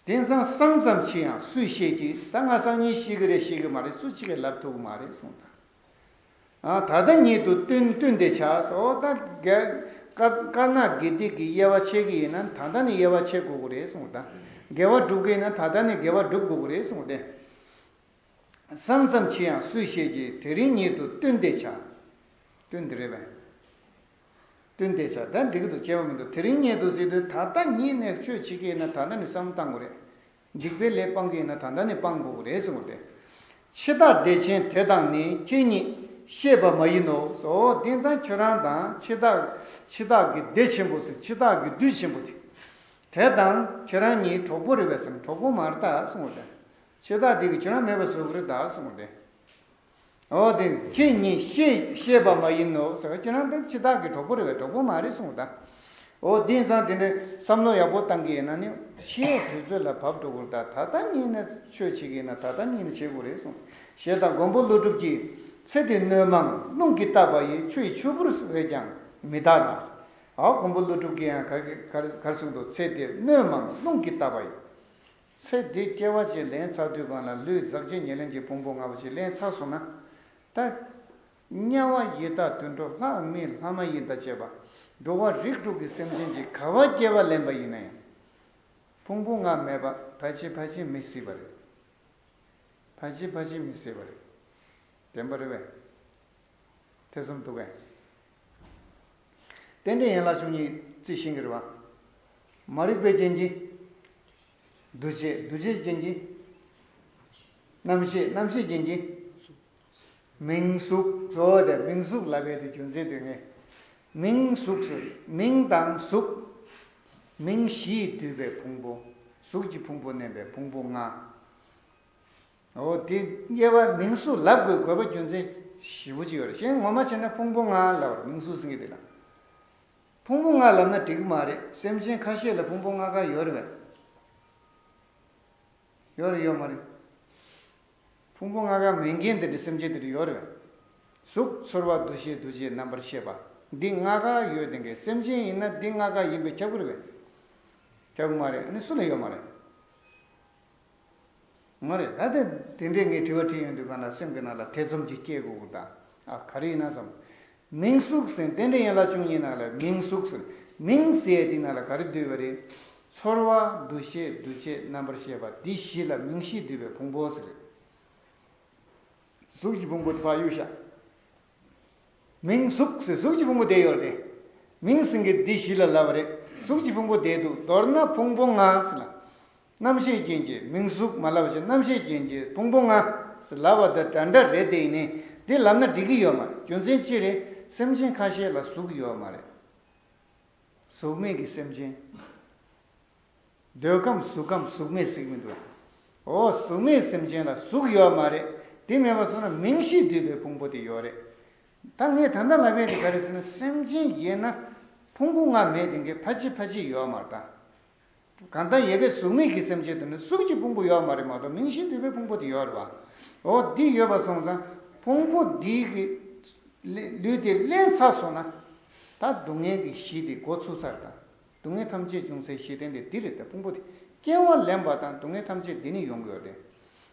དེང་སང་སང་ཙམ་འཆི་ཡང་སུས་ཤེས་ཀྱི། ད་ང་སང་ཉིན་ཤི་གི་རེད་ཤི་གི་མ་རེད་སུ་གཅིག་གིས་ལབ་ཐུབ་གི་མ་རེད་གསུངས་དང་། ཨ་ད་ལྟ་ཉིད་དུ་བསྟུན་བསྟུན་ཏེ་བྱ་ཟེར། ཨོ་ད་དཀར་དཀར་ནག་དགེ་སྡིག་གི་དབྱེ་བ་ཕྱེ་གི་ཡིན་ན་ད་ལྟ་ནས་དབྱེ་བ་ཕྱེ་དགོས་ཀྱི་རེད་གསུངས་དང་། དགེ་བ་སྒྲུབ་གི་ཡིན་ན་ད་ལྟ་ནས་དགེ་བ་སྒྲུབ་དགོས་ཀྱི་རེད་གསུངས་ཏེ། སང་ཙམ་འཆི་ཡང་སུས་ཤེས་ཀྱི། དེ་རིང་ཉིད་དུ་བསྟུན་ཏེ་བྱ། བསྟུན་དེ་རེད་པས། བསྟུན་དེ་བྱ་ད་འགྲིག་གི་འདུག་སྐྱེ་བ་མི་འདུག་དེ་རིང་ཉལ་འདུག་ཟེར་དུས་ད་ལྟ་ཉིད་ནས་ཆོས་བྱེད་ཀྱི་ཡིན་ན་ད་ལྟ་ནས་བསམ་བློ་བཏང་དགོས་རེད། སྡིག་པའི་ལས་སྤང་གི་ཡིན་ན་ད་ལྟ་ནས་སྤང་དགོས་རེད་གསུངས་ཏེ། འཆི་བདག་བདེ་ཆེན་དེ་དང་ནི་ཁྱེད་ཉིད་ཤེས་པ་མ་ཡིན་ནོ། ཨོ་དེ་ཙང་ཁྱོད་རང་དང་འཆི་བདག་འཆི་བདག་གི་བདེ་ཆེན་པོ་ཟེར་འཆི་བདག་གི་བདུད་ཆེན་པོ་དེ། དེ་དང་ཁྱེད་རང་གཉིས་གྲོགས་པོ་རེད་པས་ཟེར་ན་གྲོགས་པོ་མ་རེད་ད་གསུངས་ཏེ། འཆི་བདག་དེ་གིས་ཁྱོད་རང་མེད་པ་བཟོ་གི་རེད་ད་གསུངས་ཏེ། ཨོ་དེ་ཁྱེད་ཉིད་ཤེས་ཤེས་པ་མ་ཡིན་ནོ་ཟེར་བ་ཁྱེད་རང་དེ་འཆི་བདག་གི་གྲོགས་པོ་རེད་པས་གྲོགས་པོ་མ་རེད་གསུངས་ད། ཨོ་དེ་ཙང་དེ་འདྲའི་བསམ་བློ་ཡག་པོ་བཏང་གི་ཡིན་ན་ནི་འཆི་བའི་དུས་ཚོད་ལ་བབ་འགྲོ་གི་རེད་ད་ད་ལྟ་ཉིད་ནས་ཆོས་བྱེད་ཀྱི་ཡིན་ན་ད་ལྟ་ཉིད་ནས་བྱེད་དགོས་རེད་གསུངས། ཞེས་དང་མགོན་པོ་ཀླུ་སྒྲུབ་ཀྱིས་ཚེ་འདི་སྣོད་མང་རླུང་གིས་བཏབ་པ་ཡི་ཆུ་ཡི་ཆུ་བུར་བས་ཀྱང་མི་དག་ན། ཨོ་མགོན་པོ་ཀླུ་སྒྲུབ་ཀྱིས་ཡང་ག་ག་ག་རེ་གསུངས་འདུག་ཚེ་འདི་སྣོད་མང་རླུང་གིས་བཏབ་པ་ཡི། ཚེ་འདི་སྐྱེ་བ་གཅིག་ལེན་ཚར་དུས་གང་ལ་ལུས་ཟག་བཅས་ཉེར་ལེན་གྱི་ཕུང་པོ་ལྔ་པོ་ཞིག་ལེན་ཚར་སོང་ན། ད་དམྱལ་བ་ཡི་དྭགས་དུད་འགྲོ་ལྷ་མི་ལྷ་མ་ཡིན་དང་བཅས་པ་འགྲོ་བ་རིགས་དྲུག་གི་སེམས་ཅན་གྱིས་ག་བ་སྐྱེ་བ་ལེན་པ་ཡིན་ན་ཡང་། ཕུང་པོ་ལྔ་མེད་པ་ཕལ་ཆེར་ཕལ་ཆེར་མི་སྲིད་པ་རེད། ཕལ་ཆེར་ཕལ་ཆེར་མི་སྲིད་པ་རེད། བདེན་པ་རེད་པས། ཐེ་ཚོམ་འདུག་གས། རྟེན་འབྲེལ་ཡན་ལག་བཅུ་གཉིས་རྩིས་ཤིང་གི་རེད་བ། མ་རིག་པའི་རྐྱེན་གྱིས། འདུ་བྱེད། འདུ་བྱེད་རྐྱེན་གྱིས། རྣམ་ཤེས། རྣམ་ཤེས་རྐྱེན་གྱིས། མིང་གཟུགས་བཟོ་དེ་མིང་གཟུགས་ལབ་པའི་དེ་རྒྱུ་མཚན་དེ་ངས། མིང་གཟུགས་སུ་མིང་དང་གཟུགས། མིང་བཞིས་བསྡུས་པའི་ཕུང་པོ། གཟུགས་ཀྱི་ཕུང་པོ་བསྣན་པའི་ཕུང་པོ་ལྔ། འོ་དེ་དབྱེ་བ་མིང་གཟུགས་ལབ་དགོས་དགོས་པ་རྒྱུ་མཚན་ཞེ་པོ་ཅིག་ཡོད་རེད། གཞན་ངོ་མ་བྱས་ན་ཕུང་པོ་ལྔ་ལབ་རེད་མིང་གཟུགས་ཟེར་མཁན་དེ་ལ། ཕུང་པོ་ལྔ་ལབ་ན་འགྲིག་གི་མ་རེད། སེམས་ཅན་ཁ་ཤས་ལ་ཕུང་པོ་ལྔ་ཀ་ཡོད་རེད་པས། ཡོད་རེད་ཡོད་མ་རེད། ཕུང་པོ་ལྔ་ཀ་མེད་མཁན་དེ་འདྲ་སེམས་ཅན་དེ་འདྲ་ཡོད་རེད་པས། གཟུགས་ཚོར་བ་འདུ་ཤེས་འདུ་བྱེད་རྣམ་པར་ཤེས་པ། འདི་ལྔ་ཀ་ཡོད་དེ་འགའི་སེམས་ཅན་ཡིན་ན་འདི་ལྔ་ཀ་ཡིན་པས་ཁྱབ་ཀྱི་རེད་པས། ཁྱབ་ཀྱི་མ་རེད། ཨ་ནི་སུ་ལ་ཡོད་མ་རེད། མ་རེད། ད་དེ་དེ་འདྲའི་ངས་དྲི་བ་དྲིས་ཡོང་དུས་གང་ལ་སེམས་ཀྱི་ནང་ལ་ཐེ་ཚོམ་ཅིག་སྐྱེ་དགོས་ཀྱི་འདུག་ཨ་ག་རེ་ཡིན་ན་བསམ། མིང་གཟུགས་ཟེར་རྟེན་འབྲེལ་ཡན་ལག་བཅུ་གཉིས་ནང་ལ་མིང་གཟུགས་ཟེར། མིང་ཟེར་ཡས་དེ་ནང་ལ་ག་རེ་འདུས་པ་རེད། ཚོར་བ་འདུ་ཤེས་འདུ་བྱེད་རྣམ་པར་ཤེས་པ་འདི་བཞི་ལ་མིང་བཞི་འདུས་པའི་ཕུང་པོ་ཟེར། གཟུགས་ཀྱི་ཕུང་པོ་དེ་ཕར་གཡུག་བཞག་མིང་གཟུགས་ཟེར་གཟུགས་ཀྱི་ཕུང་པོ་དེ་ཡོད་རེད། མིང་ཟེར་མཁན་འདི་བཞི་ལ་ལབ་པ་རེད། གཟུགས་ཀྱི་ཕུང་པོ་དེ་འདུག་མདོར་ན་ཕུང་པོ་ལྔ་ཟེར་ལ། རྣམ་ཤེས་ཅན་གྱི་མིང་གཟུགས་མ་ལབ་ཞིག་རྣམ་ཤེས་ཅན་གྱི་ཕུང་པོ་ལྔ་ཟེར་ལབ་པ་དང་འདྲ་འདྲ་རེད་དེ་ཡིན་ནའི་འདི་ལབ་ན་འགྲིག་གི་ཡོད་མ་རེད། རྒྱུ་མཚན་ཅི་རེད། སེམས་ཅན་ཁ་ཤས་ལ་གཟུགས་ཡོད་མ་རེད། གཟུགས་མེད་ཀྱི་སེམས་ཅན། འདོད་ཁམས་གཟུགས་ཁམས་གཟུགས་མེད་ཟེར་གྱི་མི་འདུག་ཨོ་གཟུགས་མེད་སེམས་ཅན་ལ་གཟུགས་ཡོད་མ་རེད། དེ་མེད་པ་སོང་ན་མིང་བཞིས་བསྡུས་པའི་ཕུང་པོ་དེ་ཡོད་རེད། ད་ངས་ད་ལྟ་ལབ་ཡས་དེ་ག་རེ་ཟེར་ན་སེམས་ཅན་ཡིན་ན་ཕུང་པོ་ལྔ་མེད་དེ་འགའི་ཕལ་ཆེར་ཕལ་ཆེར་ཡོད་མ་རེད་ད། གང་ལྟར་ཡ་གི་གཟུགས་མེད་ཀྱི་སེམས་ཅན་དེ་ནི་གཟུགས་ཀྱི་ཕུང་པོ་ཡོད་མ་རེད་མ་གཏོགས་མིང་བཞིས་བསྡུས་པའི་ཕུང་པོ་དེ་ཡོད་རེད་བ། འོ་འདི་ཡོད་པ་སོང་ཙང་ཕུང་པོ་འདི་གི་ལུས་དེ་ལེན་ཚར་སོང་ན་ད་སྡུག་བསྔལ་གྱི་གཞི་དེ་འགོ་ཚུགས་ཚར་དང་། སྡུག་བསྔལ་ཐམས་ཅད་འབྱུང་སའི་གཞི་རྟེན་དེ་འདི་རེད་དེ་ཕུང་པོ་དེ་སྐྱེ་བ་ལེན་པ་དང་སྡུག་བསྔལ་ཐམས་ཅད་འདི་ནས་ཡོང་གི་ཡོད་རེད།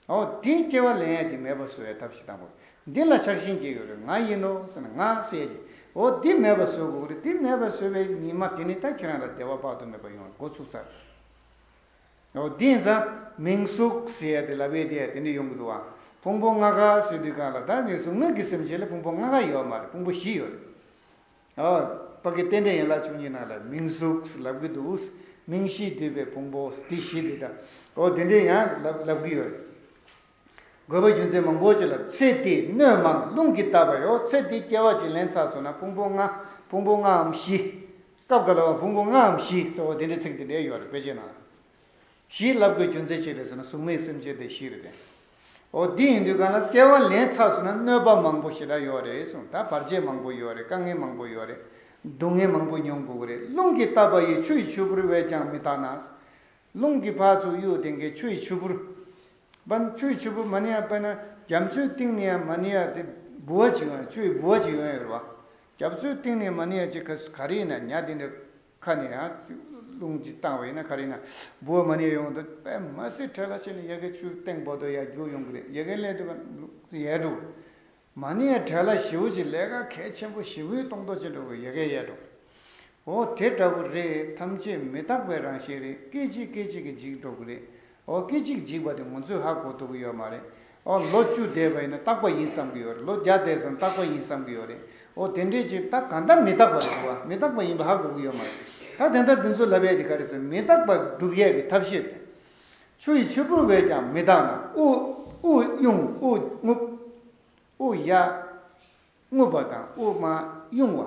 འོ་འདི་སྐྱེ་བ་ལེན་ཡ་དེ་མེད་པ་བཟོ་ཡའི་ཐབས་ཤིག་དང་པོ། འདི་ལ་ཆགས་ཞེན་སྐྱེ་ཡོད་རེད། ང་ཡིན་ནོ་ཟེར་ན་ང་ཟེར་ཡ་ཅིག་འོ་འདི་མེད་པ་བཟོ་དགོས་རེད། འདི་མེད་པ་བཟོ་བའི་ཉི་མ་དེ་ནི་ད་ཁྱེད་རང་ལ་བདེ་བ་དཔག་ཏུ་མེད་པ་ཡོང་བ་འགོ་ཚུགས་ཚར། འོ་འདི་ཡིན་ཙང་མིང་གཟུགས་ཟེར་ཡ་དེ་ལབ་ཡས་དེ་ཡ་དེ་འདྲ་ཡོང་གི་འདུག་བ། ཕུང་པོ་ལྔ་ཀ་ཟེར་དུས་གང་ལ་ད་ནི་གཟུགས་མེད་ཀྱི་སེམས་ཅན་ལ་ཕུང་པོ་ལྔ་ཀ་ཡོད་མ་རེད། ཕུང་པོ་བཞི་ཡོད་རེད། ཨ། ཕ་གི་རྟེན་འབྲེལ་ཡན་ལག་བཅུ་གཉིས་ནང་ལ་མིང་གཟུགས་ལབ་ཀྱི་འདུག་མིང་བཞིས་བསྡུས་པའི་ཕུང་པོ་འདི་བཞི་རེད་ད། འོ་དེ་འདྲའི་ཡང་ལབ་ལབ་ཀྱི་ཡོད་རེད། དགོས་པ་རྒྱུ་མཚན་མང་པོ་ཅིག་ལ་ཚེ་འདི་སྣོད་མང་རླུང་གིས་བཏབ་པ་ཡོད། ཚེ་འདི་སྐྱེ་བ་ཅིག་ལེན་ཚར་སོང་ན་ཕུང་པོ་ལྔ། ཕུང་པོ་ལྔའམ་བཞི། སྐབས་འགའ་ལ་བ་ཕུང་པོ་ལྔའམ་བཞི་ཟེར་བ་དེ་འདྲའི་ཚིག་དེ་འདྲའི་ཡོད་རེད་དཔེ་ཆའི་ནང་། བཞི་ལབ་དགོས་རྒྱུ་མཚན་ཅི་རེད་ཟེར་ན་གཟུགས་མེད་སེམས་ཅན་དེ་བཞི་རེད་དེ། འོ་འདི་ཡིན་དུས་གང་ལ་སྐྱེ་བ་ལེན་ཚར་སོང་ན་གནོད་པ་མང་པོ་ཞེ་དྲག་ཡོད་རེད་གསུངས། ད་བར་ཆད་མང་པོ་ཡོད་རེད། དཀའ་ངལ་མང་པོ་ཡོད་རེད། སྡུག་བསྔལ་མང་པོ་མྱོང་དགོས་ཀྱི་རེད། རླུང་གིས་བཏབ་པ་ཡི་ཆུ་ཡི་ཆུ་བུར་བས་ཀྱང་མི་དག་ན། རླུང་གིས་ཕར་ཚུར་གཡུག་དེ་འགའི་ཆུ་ཡི་ཆུ་བུར། པ་ཆུ་ཡི་ཆུ་བུར་མ་ནི་ཡ་དཔེར་ན་རྒྱ་མཚོའི་གཏིང་ནས་ཡང་མ་ནི་ཡ་དེ་ལྦུ་བ་ཅིག་ཡོང་ཡ། ཆུ་ཡི་ལྦུ་བ་ཅིག་ཡོང་ཡ་ཡོད་རེད་བ། རྒྱ་མཚོའི་གཏིང་ནས་མ་ནི་ཡ་ཅིག་ག་ག་རེ་ཡིན་ན་ཉ་དེ་འདྲ། ཁ་ནས་ཡང་རླུང་ཅིག་བཏང་བ་ཡིན་ན་ག་རེ་ཡིན་ན་ལྦུ་བ་མ་ནི་ཡ་ཡོང་དུས་དཔེ་མ་སྲིད་བྲེལ་བ་ཆེ་ནས་ཡ་གི་ཆུ་སྟེང་བར་དུ་ཡར་རྒྱུག་ཡོང་གི་རེད། ཡ་གི་སླེབས་དུས་ཡལ་འགྲོ། མ་ནི་ཡ་བྲེལ་བ་ཞེ་པོ་ཅིག་ལས་ཀ་གལ་ཆེན་པོ་ཞེ་པོ་གཏོང་མདོག་ཅིག་འགྲོ་གི་ཡ་གི་ཡལ་འགྲོ། འོ་དེ་འདྲ་པོ་རེད། ཐམས་ཅད་མི་རྟག་པའི་རང་བཞིན་རེད། སྐད་ཅིག་སྐད་ཅིག་གིས་འཇིག་འགྲོ་གི་རེད། འོ་སྐད་ཅིག་འཇིག་པ་དེ་ང་ཚོས་ཧ་གོ་ཐུབ་ཀྱི་ཡོད་མ་རེད། ཨོ་ལོ་བཅུ་འདས་པ་ཡིན་ན་རྟག་པ་ཡིན་བསམ་གྱི་ཡོད་རེད། ལོ་བརྒྱ་འདས་ཙང་རྟག་པ་ཡིན་བསམ་གྱི་ཡོད་རེད། འོ་དེ་འདྲས་ཅིག་ད་གང་ལྟར་མི་རྟག་པ་རེད་བ། མི་རྟག་པ་ཡིན་པ་ཧ་གོ་གི་ཡོད་མ་རེད། ད་དེ་ལྟར་འདི་ཚོ་ལབ་ཡས་དེ་ག་རེ་ཟེར། མི་རྟག་པ་སྒྲུབ་ཡས་ཀྱི་ཐབས་ཤེས་རེད། ཆུ་ཡི་ཆུ་བུར་བས་ཀྱང་མི་རྟག་ན། དབུགས་དབུགས་དབྱུང་དབུགས་རྔུབ། དབུགས་ཡར་རྔུབ་པ་དང་དབུགས་མར་དབྱུང་བ།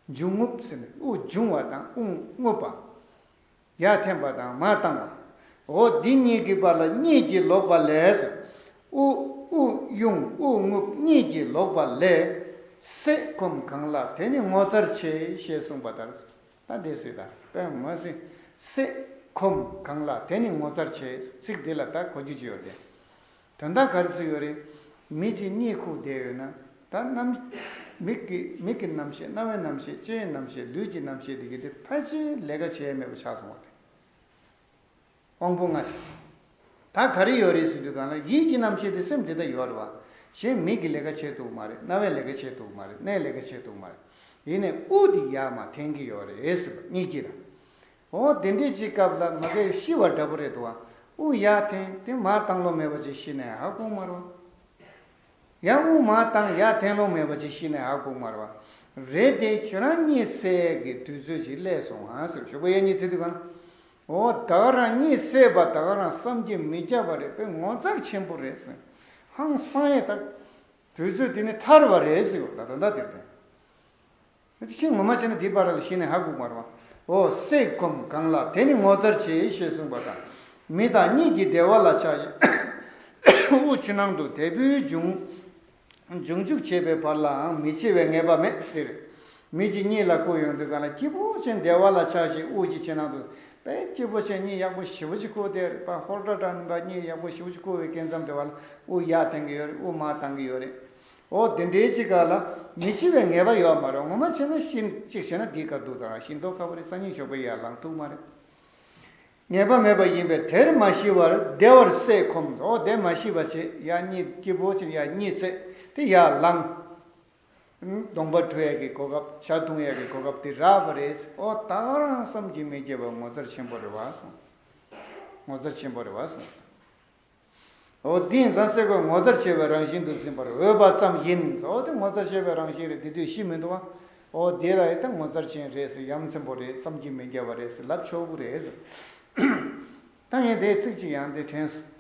འབྱུང་རྔུབ་ཟེར་ནས་དབུགས་འབྱུང་བ་དང་དབུགས་རྔུབ་པ། ཡར་འཐེན་པ་དང་མར་བཏང་བ། འོ་འདི་གཉིས་ཀྱི་བར་ལ་གཉིད་ཀྱིས་ལོག་པ་ལས། དབུགས་དབུགས་དབྱུང་དབུགས་རྔུབ་གཉིད་ཀྱིས་ལོག་པ་ལས། སད་ཁོམ་གང་ལ་དེ་ནི་ངོ་མཚར་ཆེ་ཞེས་གསུངས་པ་ལྟར། ད་འདི་སྲིད་ད་དཔེ་མ་སྲིད། སད་ཁོམ་གང་ལ་དེ་ནི་ངོ་མཚར་ཆེ། ཚིག་འདི་ལ་ད་གོ་རྒྱུ་ཅི་ཡོད་རེད། དོན་དག་ག་རེ་ཟེར་ཡོད་རེད། མི་གཅིག་གཉིད་ཁུག་བསྡད་ཡོད་ན། ད་རྣམ། མིག་གི་མིག་གི་རྣམ་ཤེས། རྣ་བའི་རྣམ་ཤེས། ལྕེའི་རྣམ་ཤེས། ལུས་ཀྱི་རྣམ་ཤེས་འདི་གི་དེ་ཕལ་ཆེར་ལས་ཀ་བྱས་མེད་པ་ཆགས་སོང་བ་རེད། དབང་པོ་ལྔ་དེ། ད་ག་རེ་ཡོད་རེད་ཟེར་དུས་གང་ལ་ཡིད་ཀྱི་རྣམ་ཤེས་དེ་སེམས་དེ་ད་ཡོད་རེད་བ། གཞན་མིག་གི་ལས་ཀ་བྱེད་ཐུབ་མ་རེད། རྣ་བའི་ལས་ཀ་བྱེད་ཐུབ་མ་རེད། སྣའི་ལས་ཀ་བྱེད་ཐུབ་མ་རེད། ཡིན་ནའི་དབུགས་དེ་ཡར་མར་འཐེན་གྱི་ཡོད་རེད་ཟེར་བ་གཉིད་ཀྱི་ལ། འོ་དེ་འདྲས་ཅིག་སྐབས་ལ་མ་གིར་ཤི་བ་འདྲ་པོ་རེད་འདུག་ཨ། དབུགས་ཡར་འཐེན་དེ་མར་བཏང་ལོང་མེད་པ་ཅིག་ཤི་ནས་ཧ་གོ་མ་རེད་བ། ཡང་དབུགས་མར་བཏང་ཡར་འཐེན་ལོང་མེད་པ་ཅིག་ཤི་ནས་ཧ་གོ་མ་རེད་བ། རེད་དེ་ཁྱོད་རང་གཉིད་སད་ཀྱི་དུས་ཚོད་ཅིག་སླེབས་སོང་ཨ་ཟེར། ཞོགས་པ་ཡར་གཉིད་སད་དུས་གང་། འོ་ད་ག་རང་གཉིད་སད་པ་ད་ག་རང་བསམ་གྱིས་མི་ཁྱབ་པ་རེད། དཔེ་ངོ་མཚར་ཆེན་པོ་རེད་ཟེར། ཧང་སང་ཡས་ད། དུས་ཚོད་དེ་ནི་ཐར་བ་རེད་ཟེར་བ་ད་ད་ལྟ་དེར་བསྟན། ཅི་ངོ་མ་བྱས་ན་འདི་བར་ལ་ཤི་ནས་ཧ་གོ་མ་རེད་བ། འོ་སད་ཁོམ་གང་ལ་དེ་ནི་ངོ་མཚར་ཆེ་ཞེས་གསུངས་པ་དང་། མི་དང་གཉིད་ཀྱི་བདེ་བ་ལ་ཆགས་ཤིང་། དབུགས་ཕྱི་ནང་དུ་དལ་བུས་འབྱུང་། འབྱུང་འཇུག་བྱེད་པའི་བར་ལའང་མི་འཆི་བའི་ངེས་པ་མེད་ཟེར། མི་གཅིག་གཉིད་ལ་བཀོད་ཡོང་དུས་གང་ལ་སྐྱིད་པོ་ཅན་བདེ་བ་ལ་ཆགས་ཤིང་དབུགས་ཀྱི་ཕྱི་ནང་དུ་དཔེ་སྐྱིད་པོ་ཅན་གཉིད་ཡག་པོ་ཞེ་པོ་ཅིག་ཁུག་བསྡད་རེད་པ། ཧོར་སྒྲ་གྲགས་ནི་པ་གཉིད་ཡག་པོ་ཞེ་པོ་ཅིག་ཁུག་པའི་སྐབས་མཚམས་དེ་བ་ལ་དབུགས་ཡར་འཐེན་གྱི་ཡོད་རེད། དབུགས་མར་བཏང་གི་ཡོད་རེད། འོ་དེ་འདྲའི་ཅིག་ག་ལ་མི་འཆི་བའི་ངེས་པ་ཡོད་མ་རེད། ངོ་མ་བྱས་ན་ཤི་གཅིག་བྱས་ན་འདི་ག་འདུག་དང་ཤི་མདོག་ཁ་པོ་རེད། སང་ཉིན་ཞོགས་པ་ཡར་ལངས་ཐུབ་མ་རེད། ངེས་པ་མེད་པ་ཡིན་པས་དེར་མ་ཤི་བར་བདེ་བར་སད་ཁོམ། འོ་དེ་མ་ཤི་བ་བྱས་ཡར་གཉིད་སྐྱིད་པོ་ཅིག་ཡར་གཉིད་སད་དེ་ཡར་ལངས། གདོང་པ་བཀྲུ་ཡས་ཀྱི་གོ་སྐབས། ཇ་འཐུང་ཡས་ཀྱི་གོ་སྐབས་དེ་རག་པ་རེད། འོ་ད་ག་རང་བསམ་གྱིས་མི་ཁྱབ་པ་ངོ་མཚར་ཆེན་པོ་རེད་བ་གསུངས། ངོ་མཚར་ཆེན་པོ་རེད་བ་གསུངས། འོ་འདི་ཡིན་ཙང་སད་ཁོམ་ངོ་མཚར་ཆེ་བའི་རང་བཞིན་དུ་འཛིན་པར་འོས་པ་ཙམ་ཡིན། འོ་དེ་ངོ་མཚར་ཆེ་བའི་རང་བཞིན་རེད། དེ་དུས་ཤི་མི་འདུག་བ། འོ་དེ་ལ་ཡི་ད་ངོ་མཚར་ཅན་རེད་ཟེར། ཡ་མཚན་པོ་རེད། བསམ་གྱིས་མི་ཁྱབ་པ་རེད་ཟེར་ལབ་ཆོག་གི་རེད་ཟེར། ད་ངས་དེའི་ཚིག་གཅིག་ཡང་དེ་དྲན་སོང་།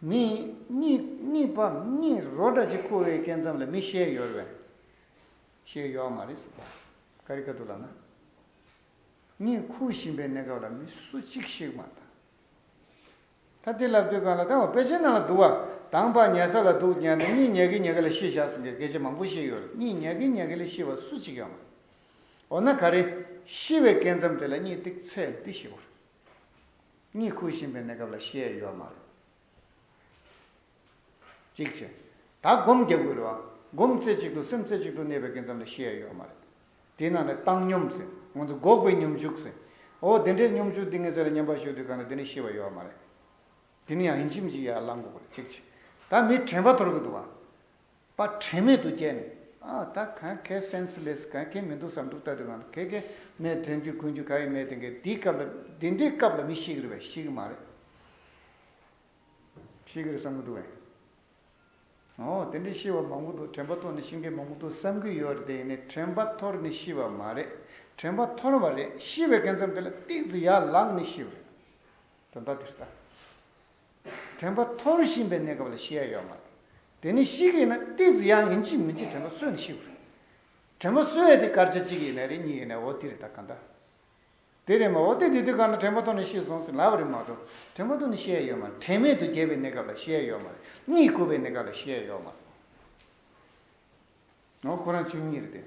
མི་གཉིད་གཉིད་པ་གཉིད་རོ་འདྲ་ཅིག་ཁུག་པའི་སྐབས་མཚམས་ལ་མི་ཤི་ཡས་ཡོད་རེད་པས། ཤི་ཡས་ཡོད་མ་རེད་ཟེར། ག་རེ་ག་འདུག་ལབ་ན། གཉིད་ཁུག་བཞིན་པའི་གནས་སྐབས་ལ་མི་སུ་གཅིག་ཤི་གི་མ་རེད། ད་དེ་ལབ་དུས་གང་ལ་ད་འོ་དཔེ་ཆའི་ནང་ལ་འདུག་བ། དང་པ་ཉལ་ས་ལ་འདུག་ཉལ་ནས་གཉིད་ཉལ་གིན་ཉལ་གིན་ལ་ཤི་བཞག་ཟེར་མཁན་སྐད་ཆ་མང་པོ་བཤད་ཡོད་རེད། གཉིད་ཉལ་གིན་ཉལ་གིན་ལ་ཤི་བ་སུ་གཅིག་ཡོད་མ་རེད། འོ་ན་ག་རེ། ཤི་བའི་སྐབས་མཚམས་དེ་ལ་གཉིད་ཏིག་ཙམ་ཏིག་ཤི་དགོས་རེད། གཉིད་ཁུག་བཞིན་པའི་གནས་སྐབས་ལ་ཤི་ཡས་ཡོད་མ་རེད། གཅིག་བྱས། ད་སྒོམ་རྒྱག་དགོས་རེད་བ། སྒོམ་རྩེ་གཅིག་ཏུ་སེམས་རྩེ་གཅིག་ཏུ་གནས་པའི་སྐབས་མཚམས་ལ་ཤི་ཡས་ཡོད་མ་རེད། དེ་ནང་ནས་བཏང་སྙོམས་ཟེར། ང་ཚོ་འགོག་པའི་སྙོམས་འཇུག་ཟེར། འོ་དེ་འདྲའི་སྙོམས་འཇུག་འདི་ངའི་རྩེ་ལ་མཉམ་པར་ཞུགས་དུས་གང་ལ་དེ་ནས་ཤི་བ་ཡོད་མ་རེད། དེ་ནས་ཡང་ཡིན་གཅིག་མིན་གཅིག་ཡར་ལངས་དགོས་པ་རེད། གཅིག་བྱས། ད་མི་དྲན་པ་འཐོར་གི་འདུག་བ། པ་དྲན་མེད་དུ་བསྐྱལ་ནས། ཨ་ད་གང་གས་སེན་སི་ལེ་སི་གང་གས་མི་འདུག་བསམ་འདུག་ལྟ་དུས་གང་ལ་གས་གས་མེད། དྲན་རྒྱུ་ཁུག་རྒྱུ་ག་ཡི་མེད། དེ་འདྲའི་སྐབས་ལ་དེ་འདྲའི་སྐབས་ལ་མི་ཤི་གི་རེད་པས། ཤི་གི་མ་རེད། ཤི་གི་རེད་བསམ་གི་འདུག་བས། འོ་དེ་འདྲའི་ཤི་བ་མང་པོ་འདུག་དྲན་པ་འཐོར་ནས་ཤི་མཁན་མང་པོ་འདུག་བསམ་གི་ཡོད་རེད། དེ་ཡིན་ནའི་དྲན་པ་འཐོར་ནས་ཤི་བ་མ་རེད། དྲན་པ་འཐོར་བ་རེད། ཤི་བའི་སྐབས་མཚམས་དེ་ལ་ཏིག་ཙམ་ཡར་ལངས་ནས་ཤི་བ་རེད། དོན་དག་དེ་རེད་ད། དྲན་པ་འཐོར་བཞིན་པའི་གནས་སྐབས་ལ་ཤི་ཡ་ཡོད་མ་རེད། དེ་ནས་ཤི་གི་ཡིན་ན་ཏིག་ཙམ་ཡང་ཡིན་གཅིག་མིན་གཅིག་དྲན་པ་གསོས་ནས་ཤི་བ་རེད། དྲན་པ་གསོས་ཡ་དེ་སྐར་ཆ་གཅིག་ཡིན་ན་རེད། གཉིས་ཡིན་ན། འོ་དེ་རེད་ད་གང་ལྟར། དེ་རེད་མ། འོ་དེ་དེ་དུས་གང་ལ་དྲན་པ་ཐོར་ནས་ཤི་སོང་ཟེར་ལབ་པ་རེད་མ་གཏོགས་དྲན་པ་ཐོར་ནས་ཤི་ཡ་ཡོད་མ་རེད། དྲན་མེད་དུ་བརྒྱལ་བའི་གནས་སྐབས་ལ་ཤི་ཡ་ཡོད་མ་རེད། གཉིད་ཁུག་པའི་གནས་སྐབས་ལ་ཤི་ཡ་ཡོད་མ་རེད། འོ་ཁོ་རང་ཆོས་ཉིད་རེད་དེ།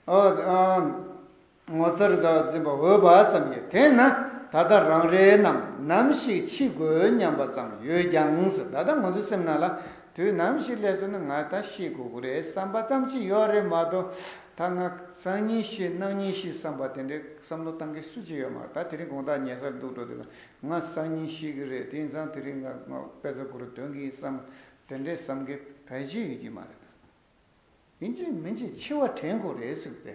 ཨ་ཨ་ངོ་མཚར་དུ་འཛིན་པ་འོས་པ་ཙམ་ཡིན། དེས་ན་ད་ལྟ་རང་རེ་རྣམས་ནམ་ཞིག་འཆི་དགོས་སྙམ་པ་ཙམ་ཡོད་ཀྱང་ཟེར། ད་ལྟ་ང་ཚོའི་སེམས་ནང་ལ་དུས་ནམ་ཞིག་སླེབས་སོང་ན་ང་ད་ཤི་དགོས་ཀྱི་རེད་བསམ་པ་ཙམ་ཅིག་ཡོད་རེད་མ་གཏོགས། ད་ང་སང་ཉིན་ཤི་གནངས་ཉིན་ཤི་བསམ་པ་དེ་འདྲའི་བསམ་བློ་བཏང་མཁན་སུ་གཅིག་ཡོད་མ་རེད། ད་དེ་རིང་དགོང་དག་ཉལ་སར་འདུག་འགྲོ་དུས་ང་སང་ཉིན་ཤི་གི་རེད། དེ་ཡིན་ཙང་དེ་རིང་ང་ང་དཔེ་ཆ་དགུ་རུ་འདོན་གི་ཡིན་བསམ། དེ་འདྲའི་བསམ་མཁན་ཕལ་ཆེར་ཡོད་ཀྱི་མ་རེད། ཡིན་གཅིག་མིན་གཅིག་འཆི་བ་དྲན་དགོས་རེད་ཟེར་བས།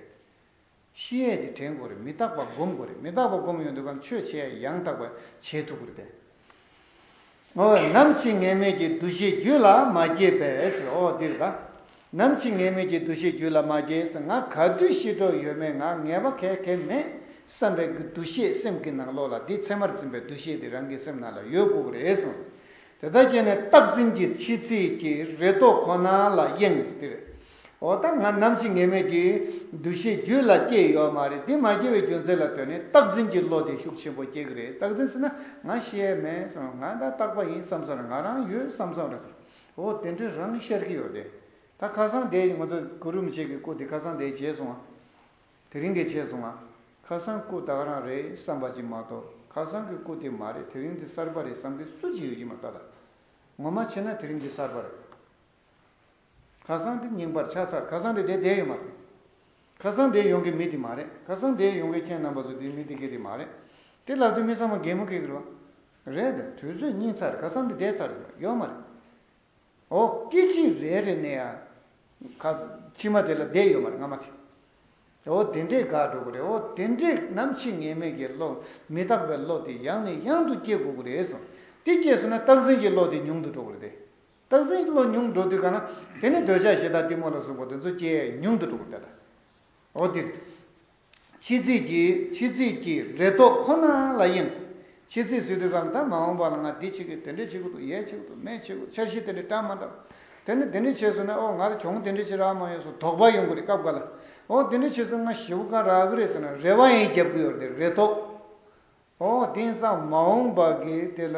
ཤི་ཡས་དེ་དྲན་དགོས་རེད། མི་རྟག་པ་སྒོམ་དགོས་རེད། མི་རྟག་པ་སྒོམ་ཡོང་དུས་གང་ཆོས་བྱེད་ཡས་ཡང་དག་པ་བྱེད་ཐུབ་དགོས་རེད་དེ། འོ་ནམ་འཆི་ངེས་མེད་ཀྱི་འདུ་ཤེས་རྒྱུད་ལ་མ་སྐྱེས་པས་ཟེར། འོ་འདིར་ད། ནམ་འཆི་ངེས་མེད་ཀྱི་འདུ་ཤེས་རྒྱུད་ལ་མ་སྐྱེས། ང་ག་དུས་ཤི་འགྲོ་ཡོད་མེད་ང་ངེས་པ་ག་གེ་མེད་བསམ་པའི་འདུ་ཤེས་སེམས་ཀྱི་ནང་ལོགས་ལ་འདི་མཚན་མར་འཛིན་པའི་འདུ་ཤེས་དེ་རང་གི་སེམས་ནང་ལ་ཡོད་དགོས་ཀྱི་རེད་གསུངས། དེ་ལྟར་སྐྱེས་ནས་རྟག་འཛིན་གྱི་འཆི་རྩིས་ཀྱི་རེ་དོགས་ཁོ་ན་ལ་གཡེངས་ཟེར་དེ་རེད། འོ་ད་ང་ནམ་འཆི་ངེས་མེད་ཀྱི་འདུ་ཤེས་རྒྱུད་ལ་སྐྱེས་ཡོད་མ་རེད། འདི་མ་སྐྱེ་བའི་རྒྱུ་མཚན་ལ་ལྟོས་ནས་རྟག་འཛིན་གྱི་བློ་དེ་ཤུགས་ཆེན་པོ་སྐྱེ་གི་རེད། རྟག་འཛིན་ཟེར་ན་ང་ཤི་ཡས་མེད་བསམ། ང་ད་རྟག་པ་ཡིན་བསམ་བསམ་རེད། ང་རང་ཡོད་བསམ་བསམ་རེད། འོ་དེ་འདྲའི་རང་ཤར་གྱི་ཡོད་དེ། ད་ཁ་སང་དེ་ང་ཚོ་གུ་རུ་རིན་པོ་ཆེ་གི་སྐུ་དེ་ཁ་སང་དེ་བྱས་སོང་ང་། དེ་རིང་གི་བྱས་སོང་ང་། ཁ་སང་སྐུ་ད་ག་རང་རེད་བསམ་པ་ཅིག་མ་གཏོགས་ཁ་སང་གི་སྐུ་དེ་མ་རེད། དེ་རིང་དེ་གསར་པ་རེད་བསམ་མཁན་སུ་གཅིག་ཡོད་ཀྱི་མ་རེད་ད། ད་ངོ་མ་བྱས་ན་དེ་རིང་དེ་གསར་པ་རེད། ཁ་སང་དེ་རྙིང་པར་ཆགས་ཚར། ཁ་སང་དེ་དེ་བསྡད་ཡོད་མ་རེད། ཁ་སང་དེ་ཡོང་གི་མི་དེ་མ་རེད། ཁ་སང་དེ་ཡོང་གི་ཁྱེད་རྣམ་པ་ཚོ་དེ་མི་དེ་གི་དེ་མ་རེད། དེ་ལབ་དུས་མི་ཚང་མ་གད་མོ་ཁེགས་ཀྱི་རེད་བ། རེད་དེ་དུས་ཚོད་རྙིང་ཚར། ཁ་སང་དེ་བསྡད་ཚར་ཡོད་མ་རེད། འོ་སྐད་ཅིག་རེ་རེ་ནས་ཡང་ཁ་ཕྱི་མ་དེ་ལ་བསྡད་ཡོད་མ་རེད་སྔ་མ་དེ། འོ་དེ་འདྲས་དགག་འགྲོ་གི་རེད། འོ་དེ་འདྲས་ནམ་འཆི་ངེས་མེད་ཀྱི་བློ་མི་རྟག་པའི་བློ་དེ་ཡང་ནས་ཡང་དུ་སྐྱེ་དགོས་ཀྱི་རེད་གསུངས། དེ་སྐྱེས་སོང་ན་རྟག་འཛིན་གྱི་བློ་དེ་ཉུང་དུ་འགྲོ་གི་རེད་དེ། རྟག་འཛིན་གྱི་བློ་ཉུང་དུ་འགྲོ་དུས་ག་ན་དེ་ནས་འདོད་ཆགས་ཞེ་སྡང་གཏི་མུག་ལ་སོགས་པ་དེ་ཚོ་སྐྱེ་ཉུང་དུ་འགྲོ་གི་རེད་ད། འོ་དེ་རེད། འཆི་རྩིས་ཀྱི་འཆི་རྩིས་ཀྱི་རེ་དོགས་ཁོ་ན་ལ་གཡེངས། འཆི་རྩིས་ཟེར་དུས་གང་ད་མ་འོངས་པ་ལ་ང་འདི་བྱེད་ཀྱི་དེ་འདྲས་བྱེད་ཀྱི་འདུག་ཡས་བྱེད་ཀྱི་འདུག་མེད་བྱེད་ཀྱི་འཆར་གཞི་དེ་འདྲས་བཀྲམ་མ་འདུག་དེ་ནི་དེ་འདྲས་བྱས་སོང་ན་ཨོ་ང་ལ་གྱོང་དེ་འདྲས་བྱེད་རག་མ་ཡོང་སོང་དོགས་པ་ཡོང་གི་རེད། སྐབས་འགའ་ལ་ཨོ་དེ་འདྲས་བྱས་སོང་ང་ཞེ་པོ་ག་རག་གི་རེད་ཟེར་ན་རེ་བ་ཡང་རྒྱབ་ཀྱི་ཡོད་རེད། རེ་དོགས། ཨོ་དེང་སང་མ་འོངས་པ་གི་དེ་ལ་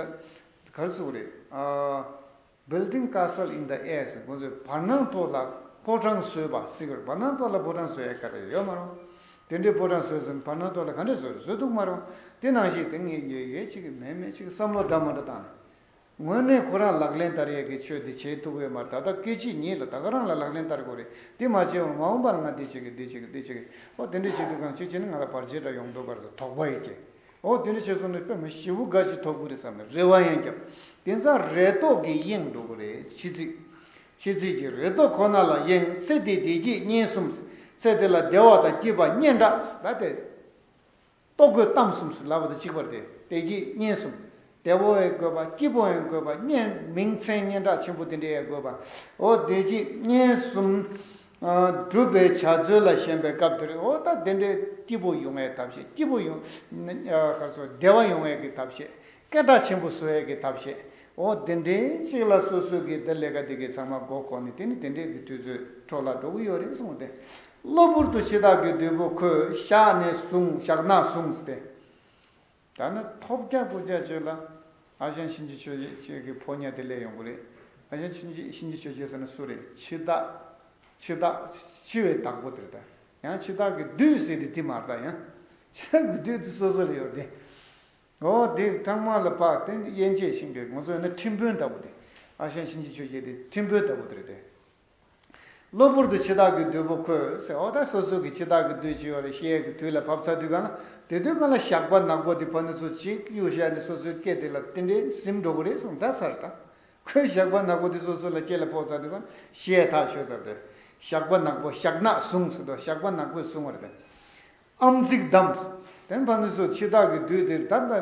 ག་རེ་ཟེར་དགོས་རེད། ཨ། Building castle in the air ཟེར་ཁོང་ཚོས་བར་སྣང་ཐོག་ལ་ཕོ་བྲང་བཟོས་པ་ཟེར་གི་རེད། བར་སྣང་ཐོག་ལ་ཕོ་བྲང་བཟོ་ཡ་ག་རེ་ཡོད་མ་རེད། དེ་འདྲའི་ཕོ་བྲང་བཟོས་ཟིན་བར་སྣང་ཐོག་ལ་ག་འདྲས་བཟོས་རེད། བཟོས་ཐུབ་མ་རེད། དེ་ནང་བཞིན་དེ་ངས་ཡོད་ཡོད་ཅིག་མེད་མེད་ཅིག་བསམ་བློ་འདྲ་མ་འདྲ་བཏང་ནས། དངོས་གནས་ཁོ་རང་ལག་ལེན་བསྟར་ཡས་ཀྱི་ཆོས་འདི་བྱེད་ཐུབ་ཡོད་མ་རེད། ད་ལྟ་སྐད་ཅིག་ཉིད་ལ་ད་ག་རང་ལ་ལག་ལེན་བསྟར་དགོས་རེད། འདི་མ་བྱས་པར་མ་འོངས་པ་ལ་ང་འདི་བྱེད་ཀྱི་འདི་བྱེད་ཀྱི་འདི་བྱེད་ཀྱི་ཨོ་དེ་འདྲ་བྱེད་དུས་གང་ཅི་བྱས་ནས་ང་ལ་བར་ཆད་འདྲ་ཡོང་འདུག་ག་རེ་ཟེར་དོགས་པ་ཡོད་ཀྱི། ཨོ་དེ་འདྲ་བྱས་སོང་ནས་དཔེ་མི་ཞེ་པོ་དགའ་ཅིག་ཐོབ་དགོས་རེད་བསམ་ནས་རེ་བ་ཡང་བརྒྱབ། དེང་སང་རེ་དོགས་ཀྱིས་གཡེངས་འགྲོ་གི་རེད། འཆི་རྩིས། འཆི་རྩིས་ཀྱི་རེ་དོགས་ཁོ་ན་ལ་གཡེངས། ཚེ་འདི་བདེ་སྐྱིད་གཉེན་གསུམ། ཚེ་འདི་ལ་བདེ་བ་དང་སྐྱིད་པ་སྙན་གྲགས་ད་དེ། ལྟོ་གོས་གཏམ་གསུམ་ཟེར་ལབ་པ་དང་གཅིག་པ་རེད་དེ། བདེ་སྐྱིད་གཉེན་གསུམ། བདེ་བོ་ཡང་དགོས་པ་སྐྱིད་པོ་ཡང་དགོས་པ་གཉེན་མིང་མཚན་སྙན་གྲགས་ཆེན་པོ་དེ་འདྲ་ཡང་དགོས་པ། འོ་བདེ་སྐྱིད་གཉེན་གསུམ་སྒྲུབ་པའི་བྱ་རྩོལ་ལ་ཞེན་པའི་སྐབས་དེར་འོ་ད་དེ་འདྲའི་སྐྱིད་པོ་ཡོང་ཡའི་ཐབས་ཤེས། སྐྱིད་པོ་ཡོང་ག་རེ་ཟེར་བདེ་བ་ཡོང་ཡའི་གི་ཐབས་ཤེས། སྐད་གྲགས་ཆེན་པོ་བཟོ་ཡས་ཀྱི་ཐབས་ཤེས། འོ་དེ་འདྲའི་ཅིག་ལ་སོ་སོ་གི་འདི་ལས་ཀ་དེ་གི་ཚང་མ་མགོ་འཁོར་ནས་དེ་ནི་དེ་འདྲའི་གི་དུས་ཚོད་འཕྲོ་བརླག་འགྲོ་གི་ཡོད་རེད་གསུངས་ཏེ། གློ་བུར་དུ་འཆི་བདག་གི་བདུད་པོ་ཁོས་བཞག་ནས་བཟུང་བཞག་ནས་བཟུང་སྟེ། ད་ནི་ཐོབ་རྒྱ་བཀོད་རྒྱ་ཅིག་ལ་ཨ་ཞང་གཤིན་རྗེ་ཆོས་རྗེ་ཁྱེད་ཀྱི་ཕོ་ཉ་དེ་སླེབས་ཡོང་གི་རེད། ཨ་ཞང་གཤིན་རྗེ་གཤིན་རྗེ་ཆོས་རྗེ་ཟེར་ན་སུ་རེད། འཆི་བདག་འཆི་བདག་འཆི་བའི་བདག་པོ་དེ་རེད་ད། ཡང་འཆི་བདག་གི་བདུད་ཟེར་དེ་དེ་མ་རེད་ད། ཡང་འཆི་བདག་གི་བདུད་དེ་སོ་སོ་ལ་ཡོད་རེད་དེ། འོ་དེ་ཐང་མ་ལ་ཕག་དེ་ཡན་ཆད་ཤིང་གི་ང་ཚོ་ཡིན་ན་ཁྲིམས་དཔོན་ལྟ་བུ་དེ། ཨ་ཞང་གཤིན་རྗེ་ཆོས་རྗེ་དེ་ཁྲིམས་དཔོན་ལྟ་བུ་དེ་རེད་དེ། གློ་བུར་དུ་འཆི་བདག་གི་བདུད་པོ་ཁོས་ཟེར། འོ་ད་སོ་སོ་གི་འཆི་བདག་གི་བདུད་ཅིག་ཡོད་རེད་ཤེས་ཡས་ཀྱི་དུས་ལ་བབས་ཚར་དུས་གང་ལ་དེ་དུས་གང་ལ་ཞགས་པ་ནག་པོ་དེ་ཕ་ནུ་ཚོ་གཅིག་གཡུག་བཞག་ནས་སོ་སོའི་སྐེ་དེ་ལ་དེ་འདྲའི་ཟིན་འགྲོ་གི་རེད་གསུངས་ད་ཚར་ད། ཁོའི་ཞགས་པ་ནག་པོ་དེ་སོ་སོ་ལ་སྐེ་ལ་ཕོག་ཚར་དུས་གང་ཤེས་ཡས་ཐག་ཆོད་ཚར་དེ། ཞགས་པ་ནག་པོ་བཞག་ནས་བཟུང་ཟེར་དུས་ཞགས་པ་ནག་པོས་བཟུང་བ་རེད་དེ། ཨམ་གཙིགས་བསྡམས། དེ་ཕ་ནི་སུ་འཆི་བདག་གི་བདུད་དེ་ད་ལྟ།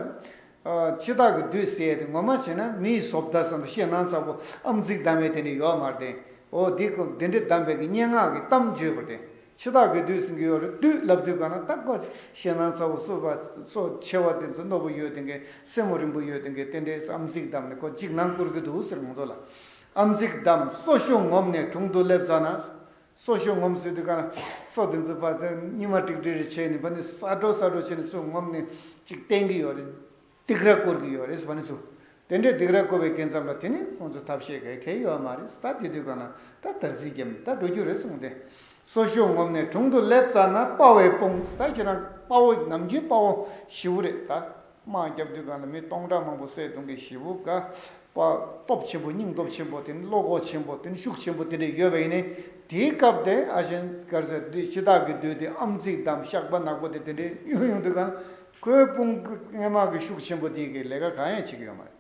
ཨ། འཆི་བདག་གི་བདུད་ཟེར་ཡས་དེ་ངོ་མ་བྱས་ན་མིའི་བཟོ་ལྟ་བསམ་པ་ཤེས་ན་ཚ་བོ་ཨམ་གཙིགས་བསྡམས་ཡས་དེ་ནི་ཡོད་མ་རེད་དེ། འོ་དེ་ཀོ་དེ་འདྲའི་བསྡམས་པའི་གི་སྙན་ངག་གི་གཏམ་བརྗོད་པ་དེ། འཆི་བདག་གི་བདུད་ཟེར་གི་ཡོད་རེད། བདུད་ལབ་དུས་གང་ན་ད་ཀོ་ཤེས་ན་ཚ་བོ་སོ་བ་སོ་ཆེ་བ་དེ་ཚོ་རྣོ་པོ་ཡོད་དེ་གི་སེན་མོ་རིང་པོ་ཡོད་དེ་གི་དེ་འདྲའི་ཨམ་གཙིགས་བསྡམས་ནས་ཀོ་འཇིགས་སྣང་སྐུལ་གི་འདུག་ཟེར་ང་ཚོ་ལ། ཨམ་གཙིགས་བསྡམས་སོ་ཤོ་ངོམས་ནས་དྲུང་དུ་སླེབས་ཙ་ན། སོ་ཤོ་ངོམས་ཟེར་དུས་གང་ལ་སོ་དེ་ཚོ་ཕར་ཚུར་གཉིད་མ་ཀྲིག་ཀྲིག་རེ་བྱས་ནས་ཕ་ནི་ས་འགྲོ་ས་འགྲོ་བྱས་ནས་ཚུར་ངོམས་ནས་ཅིག་བསྟན་གྱི་ཡོད་རེད། སྡིགས་ར་བསྐུལ་གྱི་ཡོད་རེད་ཕ་ནི་ཚུར། དེ་འདྲའི་སྡིགས་ར་བསྐུལ་བའི་རྐྱེན་ཙམ་ལ་དེ་ནི་ཁོང་ཚོ་ཐབས་ཤེས་ག་གེ་ཡོད་མ་རེད། ད་དེ་དུས་གང་ལ་ད་དར་ཚིལ་རྒྱབ་ནས་ད་འགྲོ་རྒྱུ་རེད་གསུངས་ཏེ། སོ་ཤོ་ངོམས་ནས་དྲུང་དུ་སླེབས་ཙ་ན་དཔའ་བོའི་དཔུང་ད་ཁྱེད་རང་དཔའ་བོ་ནམ་རྒྱུན་དཔའ་བོ་ཞེ་པོ་རེད་ད། དམག་རྒྱབ་དུས་གང་ལ་མི་སྟོང་ཕྲག་མང་པོ་བསད་གཏོང་གི་ཞེ་པོ་དགའ། པ་སྟོབས་ཆེན་པོ་སྙིང་སྟོབས་ཆེན་པོ་དེ་ནི་བློ་ཁོག་ཆེན་པོ་དེ་ནི་ཤུགས་ཆེན་པོ་དེ་འདྲ་ཡོད་པ་ཡིན་ནའི་དེའི་སྐབས་དེ་ཨ་ཞང་ག་རེ་ཟེར་འདི་འཆི་བདག་གི་བདུད་དེ་ཨམ་གཙིགས་བསྡམས་ཞགས་པ་ནག་པོ་དེ་དེ་འདྲའི་གཡུག་ཡོང་དུས་གང་ཁོའི་དཔུང་སྔོན་མ་གི་ཤུགས་ཆེན་པོ་དེ་གི་ལས་ཀ་གང་ཡང་བྱེད་ཀྱི་ཡོད་མ་རེད།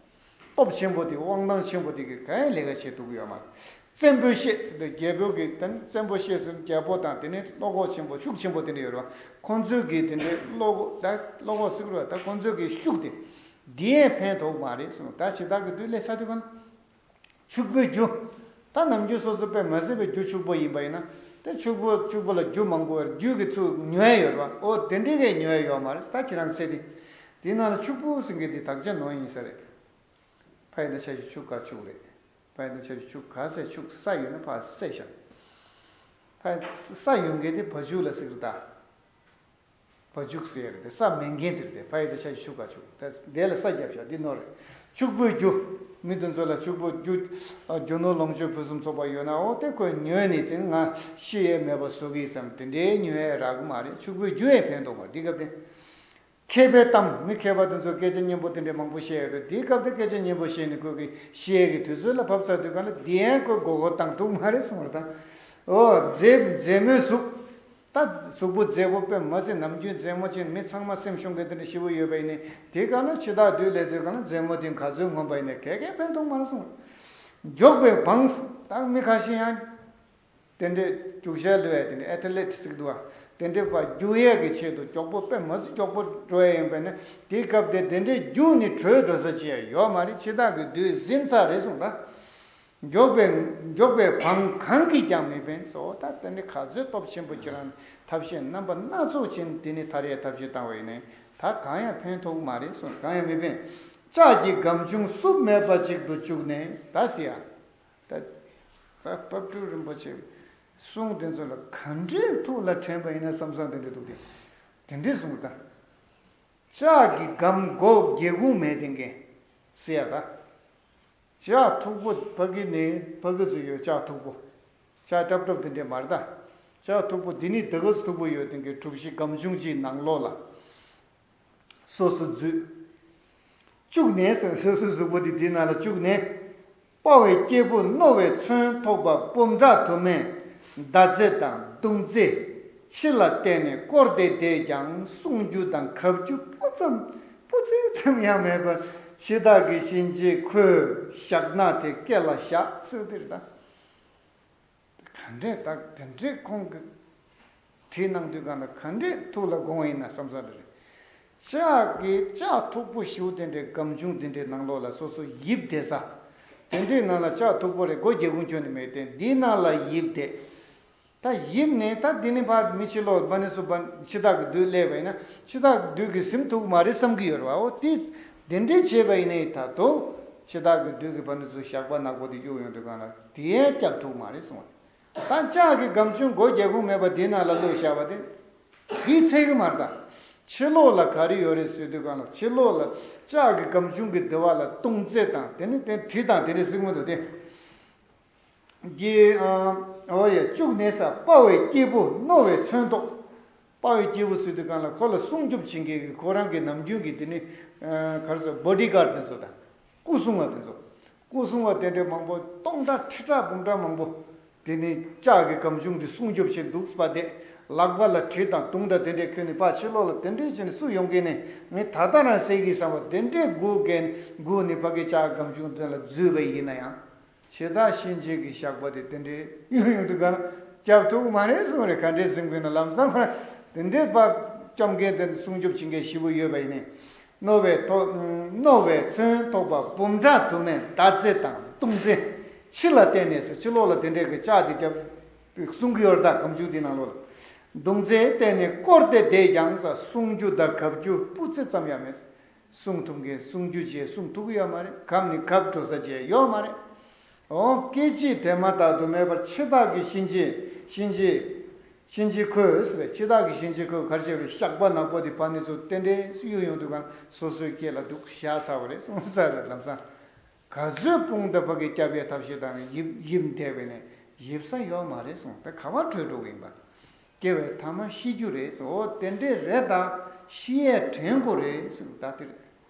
སྟོབས་ཆེན་པོ་དེ་དབང་ཐང་ཆེན་པོ་དེ་གི་གང་ཡང་ལས་ཀ་བྱེད་ཐུབ་ཀྱི་ཡོད་མ་རེད། བཙན་པོའི་བཤེས་ཟེར་ཏེ་རྒྱལ་པོ་གི་དེ་ནི་བཙན་པོ་བཤེས་ཟེར་རྒྱལ་པོ་དང་དེ་ནི་བློ་ཁོག་ཆེན་པོ་ཤུགས་ཆེན་པོ་དེ་འདྲ་ཡོད་རེད་བ། ཁོང་ཚོའི་གི་དེ་འདྲའི་བློ་ཁོག་ད་བློ་ཁོག་ཟེར་གི་རེད་བ། ད་ཁོང་ཚོའི་གི་ཤུགས་དེ་འདི་ཡང་ཕན་ཐོགས་མ་རེད་གསུངས། ད་འཆི་བདག་གི་བདུད་སླེབས་ཚར་དུས་གང་ཕྱུག་པོའི་རྒྱུ་ ད་ནམ་རྒྱུན་སོ་སོ་དཔེ་མ་སྲིད་པའི་རྒྱུ་ཕྱུག་པོ་ཡིན་པ་ཡིན་ན། དེ་ཕྱུག་པོ་ཕྱུག་པོ་ལ་རྒྱུ་མང་པོ་རྒྱུ་གི་ཚུར་ཉོ་ཡ་ཡོད་རེད་བ། ཨོ་དེ་འདྲའི་གི་ཉོ་ཡ་ཡོད་མ་རེད། ད་ཁྱེད་རང་ཚེ་འདི་དེའི་ནང་ལ་ཕྱུག་པོ་ཟེར་མཁན་དེ་དག་ཆ་ནོར་ཡིན་ས་རེད། ཕ་ཡི་ད་ཆ་ཞིག་ཕྱུག་ག་ཕྱུག་རེད། ཕ་ཡི་ད་ཆ་ཞིག་ཕྱུག་ག་ཚད་ཕྱུག་ས་ཡོད་ན་ཕ་སེ་ཤང་། ཕ་ས་ཡོད་མཁན་དེ་བ་ཕྱུག་ལ་ཟེར་གི་རེད་ད། བ་ཕྱུག་ཟེར་རེད་དེ། ས་མེད་མཁན་དེ་རེད་དེ། ཕ་ཡི་ད་ཆ་ཞིག་ཕྱུག་ག་ཕྱུག་ད་དེ་ལ་ས་རྒྱབ་ཤག་འདི་ནོར་རེད། ཕྱུག་པོའི་རྒྱུ། མི་དེ་ཚོ་ལ་ཕྱུག་པོ་རྒྱུ། རྒྱུ་ནོར་ལོངས་སྤྱོད་ཕུན་སུམ་ཚོགས་པ་ཡོད་ན། ཨོ་དེ་ཁོས་ཉོས་ནས་དེ་ང་ཤི་ཡས་མེད་པ་བཟོ་གི་ཡིན་བསམ་དེ་འདྲའི་ཉོ་ཡས་རག་གི་མ་རེད། ཕྱུག་པོའི་རྒྱུ་ཡང་ཕན་ཐོགས་མ་རེད་འདི་སྐབས་དེ། མཁས་པའི་གཏམ། མི་མཁས་པ་དེ་ཚོ་སྐད་ཆ་སྙན་པོ་དེ་འདྲའི་མང་པོ་བཤད་ཡོད་རེད། དེའི་སྐབས་དེ་སྐད་ཆ་སྙན་པོ་བཤད་ནས་ཁོ་གི་ཤི་ཡས་ཀྱི་དུས་ཚོད་ལ་བབས་ཚར་དུས་གང་ལ་འདི་ཡང་ཁོས་མགོ་སྐོར་བཏང་ཐུབ་མ་རེད་གསུངས་རེད་ད། ཨོ་མཛེས་མཛེས་མོའི་གཟུགས། ད་གཟུགས་པོ་མཛེས་པོ་དཔེ་མ་སྲིད་ནམ་རྒྱུན་མཛེས་མོ་ཅན་མི་ཚང་མ་སེམས་ཤོང་མཁན་དེ་འདྲ་ཞེ་པོ་ཡོད་པ་ཡིན་ནའི་དེ་གང་ལ་འཆི་བདག་བདུད་ལས་དུས་གང་ལ་མཛེས་མོ་དེ་ག་ཚོད་ངོམས་པ་ཡིན་ནའི་ག་གེ་ཕན་ཐོགས་མ་རེད་གསུངས། མགྱོགས་པའི་བང་། ད་མི་ཁ་ཤས་ཡང་དེ་འདྲའི་རྒྱུག་ཤར་གློད་ཡ་དེ་འདྲའི་ཨེ་ཐི་ལེ་ཊི་ཟེར་གི་འདུག་བ། དེ་འདྲའི་བ་རྒྱུག་ཡས་ཀྱི་ཆེད་དུ་མགྱོགས་པོ་དཔེ་མ་སྲིད་མགྱོགས་པོ་འགྲོ་ཡ་ཡིན་པ་ནི་དེའི་སྐབས་དེ་དེ་འདྲའི་རྒྱུག་ནས་བྲོས་འགྲོ་ས་ཅི་ཡང་ཡོད་མ་རེད། འཆི་བདག་གི་བདུད་ཟིན་ཚར་རེད་གསུངས་ད། མགྱོགས་པའི་མགྱོགས་པའི་བང་གང་གིས་ཀྱང་མི་ཕན་སོ། ད་དེ་ནི་ག་ཚོད་སྟོབས་ཆེན་པོ་ཁྱེད་རང་ཐབས་ཤེས་རྣམ་པ་སྣ་ཚོགས་ཅན་དེ་ནི་ཐར་ཡས་ཐབས་ཤེས་བཏང་བ་ཡིན་ནའི་ད་གང་ཡང་ཕན་ཐོགས་མ་རེད་གསུངས། གང་ཡང་མི་ཕན། ལྕགས་ཀྱི་སྒམ་ཆུང་བསུབ་མེད་པ་ཅིག་ཏུ་བཅུག་ནས་ད་ཟེར་ཡ། ད་ད་དཔལ་སྤྲུལ་རིན་པོ་ཆེ་གསུང་དེ་ཚོ་ལ་ག་འདྲའི་ཐུགས་ལ་དྲན་པ་ཡིན་ན་བསམ་བསམ་དེ་འདྲ་འདུག་སྟེ། དེ་འདྲའི་གསུང་ད། ལྕགས་ཀྱི་སྒམ་སྒོ་སྒེའུ་ཁུང་མེད་དེ་འགན་ཟེར་ཡ་ད། ལྕགས་མཐུག་པོ་ཕ་གི་ནི་ཕ་གི་ཚོ་ཡོད། ལྕགས་མཐུག་པོ། ལྕགས་ཀྲབ་ཀྲབ་དེ་འདྲས་མ་རེད་ད། ལྕགས་མཐུག་པོ་འདི་ནི་ད་ག་ཚོད་མཐུག་པོ་ཡོད་དེ་འགན་གྲུ་བཞི་སྒམ་ཆུང་གཅིག་ནང་ལོགས་ལ་སོ་སོ་འཛུལ། བཅུག་ནས་སོ་སོའི་གཟུགས་པོ་འདི་དེའི་ནང་ལ་བཅུག་ནས། དཔའ་བའི་སྐྱེས་བུ་རྣོ་བའི་མཚོན་ཐོགས་པ་འབུམ་ཕྲག་དུ་མས་མདའ་རྩེ་དང་མདུང་རྩེ་ཕྱི་ལ་བསྟན་ནས་བསྐོར་ཏེ་བསྡད་ཀྱང་སྲུང་རྒྱུ་དང་གབ་རྒྱུ་སྤུ་ཙམ་སྤུ་རྩེ་ཙམ་ཡང་མེད་པར་འཆི་བདག་གི་གཤིན་རྗེ་ཁོའི་ཞགས་ནག་དེ་སྐེ་ལ་བཞག་ཟེར་དེ་རེད་ད། ག་འདྲས་ད་དེ་འདྲས་ཁོང་གི་བྲིས་གནང་དུས་གང་ལ་ག་འདྲས་ཐུགས་ལ་དགོངས་པ་ཡིན་ན་བསམ་ས་རེད། ལྕགས་ཀྱི་ལྕགས་མཐུག་པོ་ཞེ་པོ་དེ་འདྲའི་སྒམ་ཆུང་དེ་འདྲའི་ནང་ལོགས་ལ་སོ་སོ་ཡིབ་བསྡད་ས། དེ་འདྲའི་ནང་ལ་ལྕགས་མཐུག་པོ་རེད། སྒོ་སྒེའུ་ཁུང་ཁྱོན་ནས་མེད་དེ་འདིའི་ནང་ལ་ཡིབ་བསྡད། ད་ཡིབ་ནས་ད་འདི་ནི་ཕར་མི་ཕྱི་ལོགས་ཕ་ནི་ཚུར་ཕ་འཆི་བདག་གི་བདུད་སླེབས་པ་ཡིན་ན་འཆི་བདག་གི་བདུད་ཀྱིས་ཟིན་ཐུབ་ཀྱི་མ་རེད་བསམ་གྱི་ཡོད་རེད་བ། འོ་དེ་དེ་འདྲས་བྱས་པ་ཡིན་ནའི་ད་དུང་འཆི་བདག་གི་བདུད་ཀྱིས་ཕ་ནི་ཚུར་ཞགས་པ་ནག་པོ་དེ་གཡུག་ཡོང་དུས་གང་ལ་དེ་ཡང་བསྐྱབ་ཐུབ་ཀྱི་མ་རེད་གསུངས་པ། ད་ལྕགས་ཀྱི་སྒམ་ཆུང་སྒོ་སྒེའུ་ཁུང་མེད་པ་དེའི་ནང་ལ་བླུགས་བཞག་པ་དེ་འདིས་ཚད་ཀྱི་མ་རེད་ད། ཕྱི་ལོགས་ལ་ག་རེ་ཡོད་རེད་ཟེར་དུས་གང་ལ་ཕྱི་ལོགས་ལ་ལྕགས་ཀྱི་སྒམ་ཆུང་གི་ལྡེ་བ་ལ་མདུང་རྩེ་དང་དེ་ནི་དེ་གྲི་དང་དེ་འདྲས་ཟེར་གྱི་མི་འདུག་སྟེ། གི་ཨ་འོ་ཡ་བཅུག་ནས་ས། དཔའ་བའི་སྐྱེས་བུ་རྣོ་བའི་མཚོན་ཐོགས། དཔའ་བའི་སྐྱེས་བུ་ཟེར་དུས་གང་ལ་ཁོ་ལ་སྲུང་སྐྱོབ་བྱེད་མཁན་གྱི་ཁོ་རང་གི་ནམ་རྒྱུན་གྱི་དེ་ནི་ཨ་ག་རེ་ཟེར་བྷོ་ཌི་གཱར་དེ་ཚོ་དང་སྐུ་སྲུང་བ་དེ་ཚོ། སྐུ་སྲུང་བ་དེ་འདྲའི་མང་པོ་སྟོང་ཕྲག་ཁྲི་ཕྲག་འབུམ་ཕྲག་མང་པོ་དེ་ནི་ལྕགས་ཀྱི་སྒམ་ཆུང་དེ་སྲུང་སྐྱོབ་བྱེད་འདུག་པ་དེ། ལག་པ་ལ་གྲི་དང་མདུང་དང་དེ་འདྲས་འཁྱེར་ནས་ཕར་ཕྱི་ལོགས་ལ་དེ་འདྲས་བྱས་ནས་སུ་ཡོང་གི་ནས་ངས་ད་ལྟ་རང་བསད་ཀྱི་བསམ་པ་དེ་འདྲས་སྒུག་གིན་སྒུག་ནས་ཕ་གི་ལྕགས་སྒམ་ཆུང་དེ་ལ་འཛུལ་བ་ཡིན་ན་ཡང་། འཆི་བདག་གཤིན་རྗེ་གི་ཞགས་པ་དེ་དེ་འདྲའི་གཡུག་ཡོང་དུས་ག་ལ་སྐྱབས་ཐུག་མ་རེད་གསུངས་རེད། ག་འདྲའི་གཟིམ་དགོས་ན་ལམ་སང་ཁོ་རང་དེ་འདྲའི་པ་བཅོམ་མཁན་དེ་སྲུང་སྐྱོབ་བྱེད་མཁན་ཞེ་པོ་ཡོད་པ་ཡིན་ནའི། རྣོ་བའི་ཐོག་རྣོ་བའི་མཚོན་ཐོགས་པ་འབུམ་ཕྲག་དུ་མས་མདའ་རྩེ་དང་མདུང་རྩེ་ཕྱི་ལ་བསྟན་ནས་ཟེར། ཕྱི་ལོགས་ལ་དེ་འདྲའི་གི་ལྕགས་དེ་རྒྱབ་སྲུང་གི་ཡོད་རེད་ད། སྒམ་ཆུང་དེ་ནང་ལོགས་ལ་མདུང་རྩེ་བསྟན་ནས་བསྐོར་ཏེ་བསྡད་ཀྱང་ཟེར། སྲུང་རྒྱུ་དང་གབ་རྒྱུ་སྤུ་རྩེ་ཙམ་ཡང་མེད། སྲུང་ཐུབ་མཁན་སྲུང་རྒྱུ་བྱས་སྲུང་ཐུབ་ཀྱི་ཡོད་མ་རེད། གབ་ནི་གབ་འགྲོ་ས་བྱས་ཡོད་མ་རེད། འོ་སྐད་ཅིག་དེ་མ་ཐག་ཏུ་མེད་པར་འཆི་བདག་གི་གཤིན་རྗེ་གཤིན་རྗེ་གཤིན་རྗེ་ཁོས་ཟེར་བས། འཆི་བདག་གི་གཤིན་རྗེ་ཁོས་ག་རེ་བྱས་པའི་ཞགས་པ་ནག་པོ་དེ་ཕ་ནི་ཚོ་ཏན་ཏན་གཡུག་ཡོང་དུས་གང་སོ་སོའི་སྐེ་ལ་འདུག་བཞག་ཚར་བ་རེད་གསུངས་ས་རེད། ལམ་སང་ག་ཚོད་དཔུང་དང་ཕ་གི་སྐྱབས་ཡས་ཐབས་ཤེས་དང་ཡིབ་ཡིབ་བསྡད་པས་ནས་ཡིབ་ས་ཡོད་མ་རེད་གསུངས། ད་ག་པར་བྲོས་འགྲོ་གི་ཡིན་པ། སྐྱེ་བའི་ཐ་མ་ཤི་རྒྱུ་རེད་ཟེར། འོ་དེ་འདྲས་རེད་ད། ཤི་ཡས་དྲན་དགོས་རེད་ཟེར། ད་དེ་རེད།